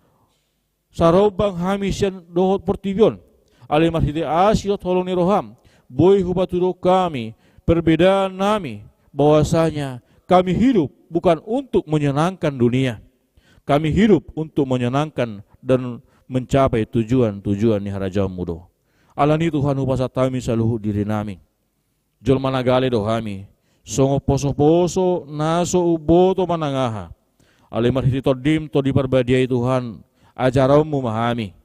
sarombang hami sian dohot portibi on. Alai marhite asi dohot holong ni rohaM, boi hupatuduhon hami perbedaannami, bahwasanya kami hidup bukan untuk menyenangkan dunia. Kami hidup untuk menyenangkan dan mencapai tujuan-tujuan ni harajaonMu do. Alani Tuhan, hupasahat hami saluhut dirinami. Jolma na gale do hami, songon posoposo na so umboto manang aha. Alai marhite Tondim, Tondi Parbadia i Tuhan, ajaronmu ma hami,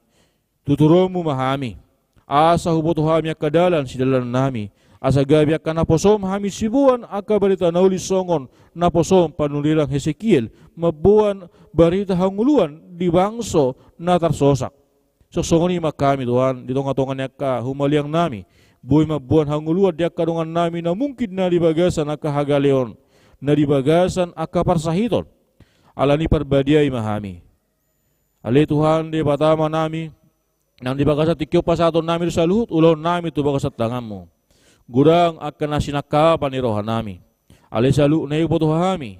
tuturonmu ma hami, asa huboto hami angka dalan sidalanannami, asa gabe angka naposom hami siboan angka barita na uli songon naposom panurirang Hesekiel mamboan barita hangoluan di bangso na tarsosak. Songon i ma hami Tuhan, di tongatonga ni angka humaliangnami, boi mamboan hangoluan di angka dongannami na mungkin na di bagasan angka hagaleon, na di bagasan angka parsahiton. Alani Parbadia i ma hami. Ale Tuhan Debata Amanami, nang di bagasan tingki on pasahatonnami do saluhut ulaonnami tu bagasan tanganmu. Godang angka na sinangkapan ni rohanami. Ale saluhutna i huboto hami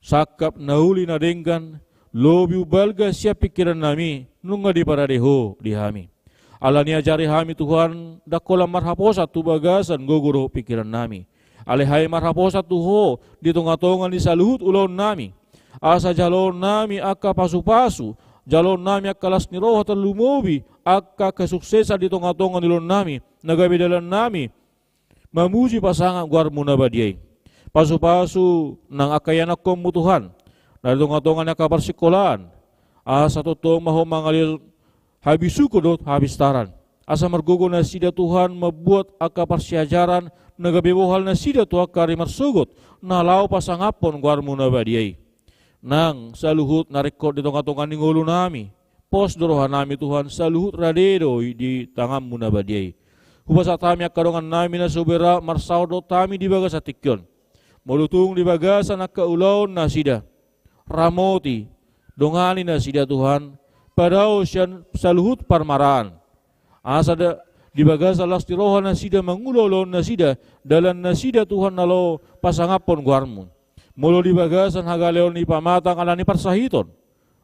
sangkap na uli na denggan, lobi umbalga sian pingkirannami, nunga diparade ho di hami. Alani ajari hami Tuhan, ndang holan marhaposan tu bagasan gogo dohot pingkirannami. Alai hami marhaposan tu ho di tongatonga ni saluhut ulaonnami. Asa jaloonnami angka pasupasu, jaloonnami angka las ni roha, tarlumobi angka kesuksesan di tongatonga ni ulaonnami, na gabe dalannami mamuji pasangap goarmu na badia i. Pasupasu nang angka ianakkonmu Tuhan, na di tongatonga ni angka parsingkolaan, asa tongtong ma ho mangalehon habisuhon dohot hapistaran. Asa margogo nasida Tuhan mambuat angka parsiajaran, na gabe bohal nasida tu angka ari marsogot, na laho pasangaphon goarmu na badia i. Nang saluhut na ringkot di tongatonga ni ngolunami, pos do rohanami Tuhan, saluhut rade do i di tanganmu na badia i. Hupasahat hami angka dongannami na so boi rap marsaor dohot hami di bagasan tingki on. Molo tung di bagasan angka ulaon nasida, ramoti, dongani nasida Tuhan, padao sian saluhut parmaraan. Asa da, di bagasan las ni roha nasida mangula ulaon nasida, dalan nasida Tuhan na laho pasangaphon goarmu. Molo di bagasan hagaleon i pamatang alani parsahiton,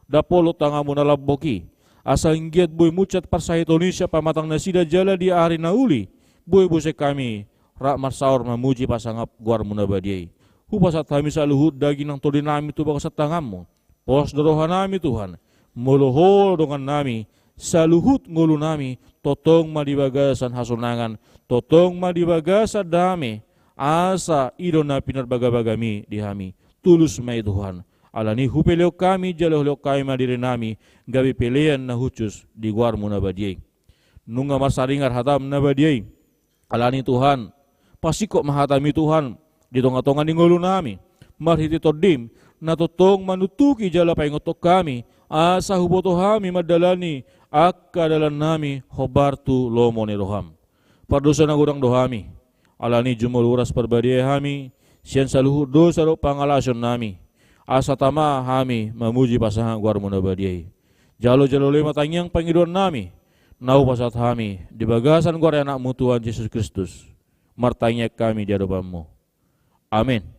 dapot tanganmu na lambok i, asa anggiat boi munchat parsahiton i sian pamatang nasida jala di ari na uli, boi muse hami rap marsaor mamuji pasangap goarmu na badia i. Hupasahat hami saluhut daging nang tondinami tu bagasan tanganmu. Pos do rohanami Tuhan, molo ho dongannami, saluhut ngolunami, tongtong ma di bagasan hasonangan, tongtong ma di bagasan dame, asa i do na pinarbagabagami di hami. Tulus ma i Tuhan, alani hupelehon hami jala hulehon hami ma dirinami, gabe pelean na hushus di goarmu na badia i. Nunga marsaringar hatam na badia i. Alani Tuhan, pasingkop ma hatami Tuhan, di tongatonga ni ngolunami, marhite tondim, na tongtong manuntuki jala paingothon hami, asa huboto hami mandalani angka dalannami hombar tu lomo ni roham. Pardosa na godang do hami, alani jumolo uras parbadia hami, sian saluhut dosa dohot pangalaosionnami, asa tama hami mamuji pasangap goarmu na badia i. Jalo jalo le ma tangiang pangidoannami, na hupasahat hami di bagasan goar ni anakmu Tuhan Jesus Kristus. Martangiang hami di adopanmu. Amen.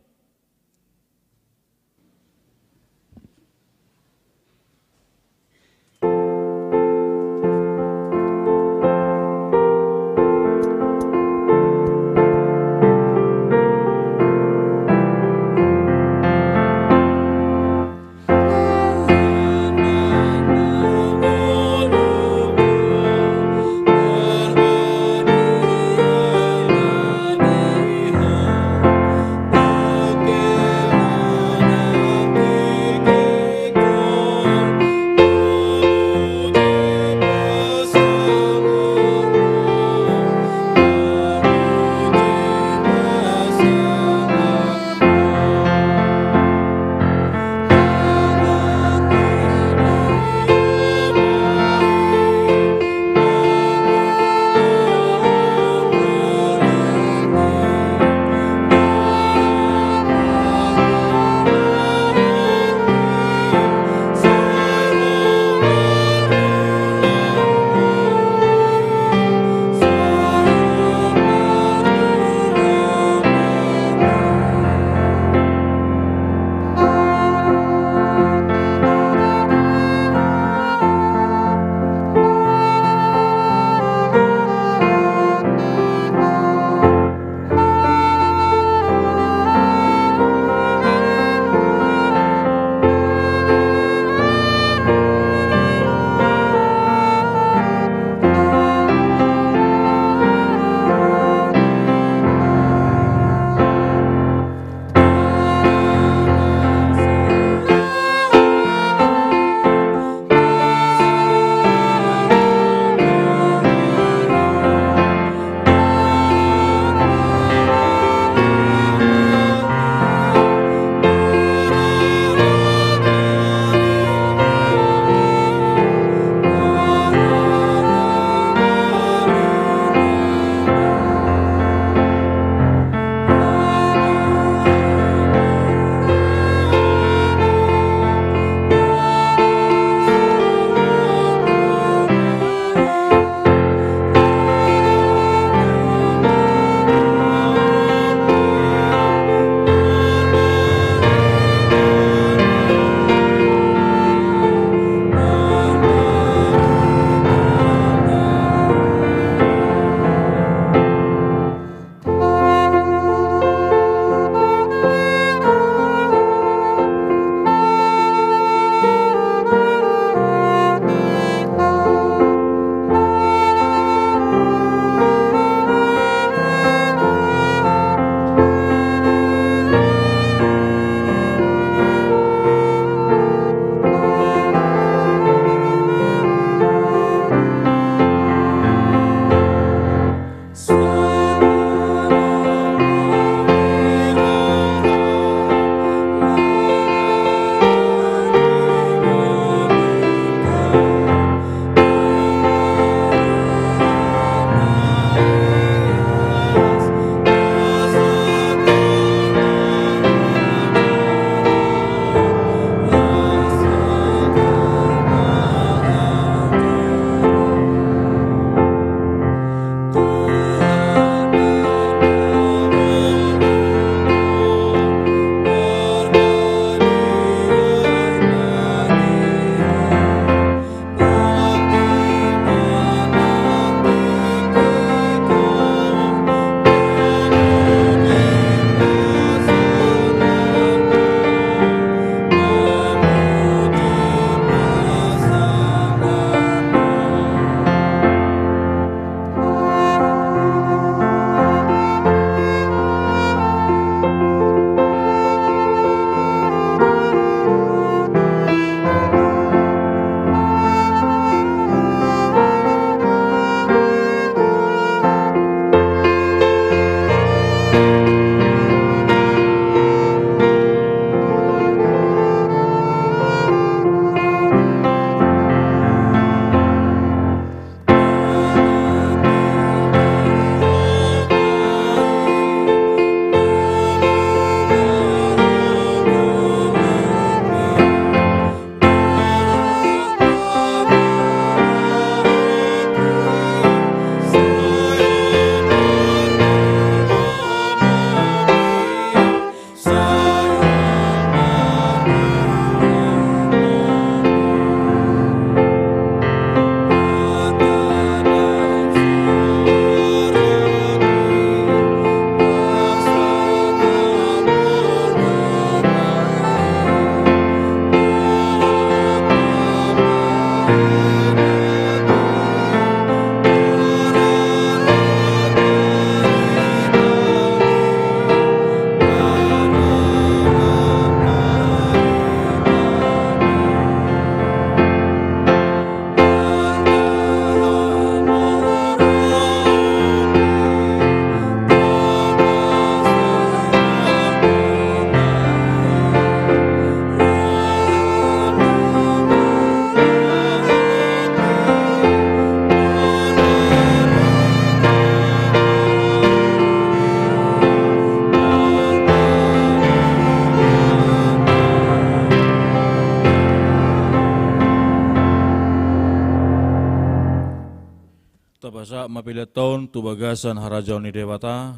Pasahat ma pelean on tu bagasan harajaon ni Debata.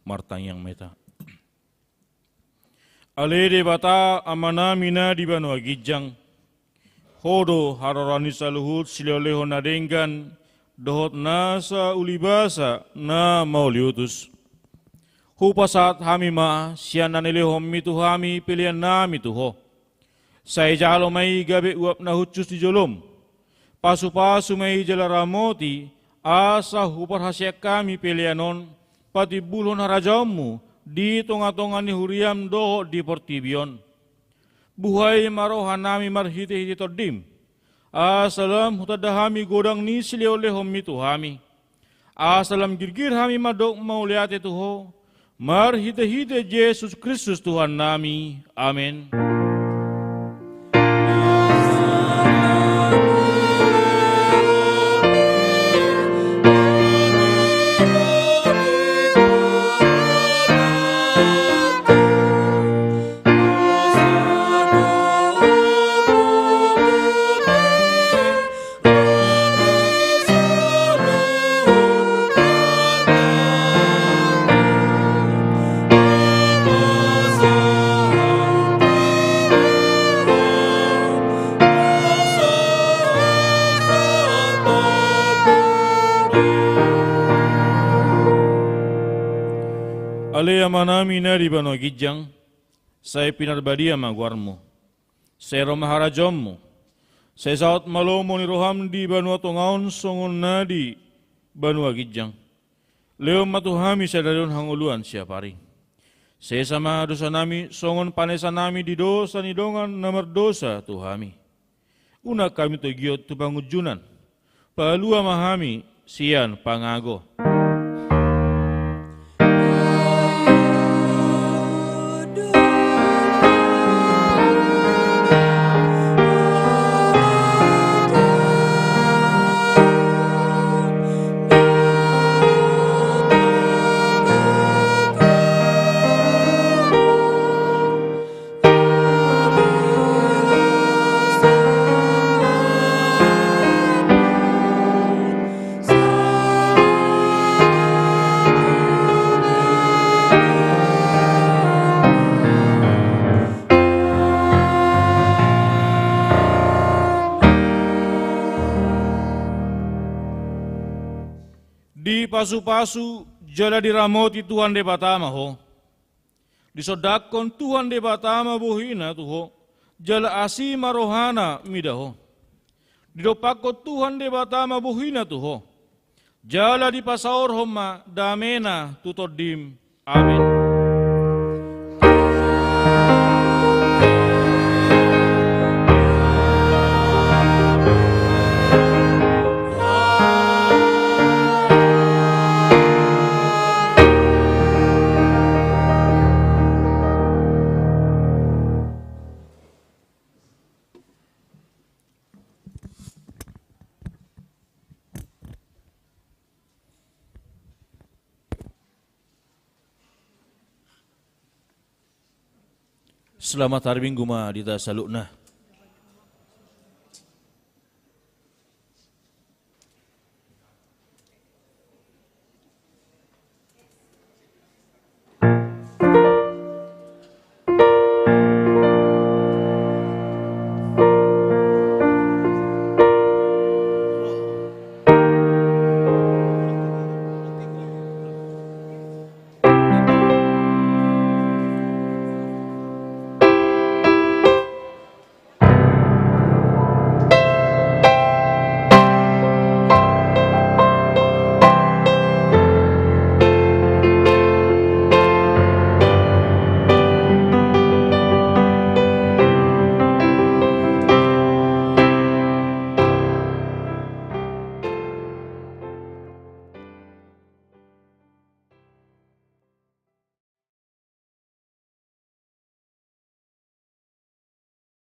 Martangiang ma hita. Ale Debata, Amanami na di banua ginjang, Ho do haroro ni saluhut silehonlehon na denggan dohot nasa ulibasa na mauliutus. Hupasahat hami ma sian na nilehonMi tu hami peleannami tu Ho. Sai jalo ma i gabe uap na hushus di jolom. Pasupasu ma i jala ramoti, asa huparhaseang hami pelean on patimbulhon harajaonMu di tongatonga ni huriaM dohot di portibi on. Buhai ma rohanami marhitehite TondiM, asa lam hutanda hami godang ni silehonlehonMi tu hami. Asa lam girgir hami mandok mauliate tu Ho, marhitehite Jesus Kristus Tuhannami. Amen. Ale Amanami na di banua ginjang, sai pinarbadia ma goarMu. Sai ro ma harajaonMu. Sai saut ma lomo ni rohaM di banua tonga on songon na di banua ginjang. Lehon ma tu hami sadari on hangoluan siapari. Sesa ma dosanami songon panesanami di dosa ni dongan na mardosa tu hami. Unang hami togihon tu pangunjunan. Palua ma hami sian pangago. Dipasupasu jala diramoti Tuhan Debata ma ho. Disondangkon Tuhan Debata ma bohiNa tu ho, jala asi ma rohaNa mida ho. Didompakkon Tuhan Debata ma bohiNa tu ho, jala dipasaorhon ma dameNa tu tondim. Amen. Selamat hari Minggu ma di hita saluhutna.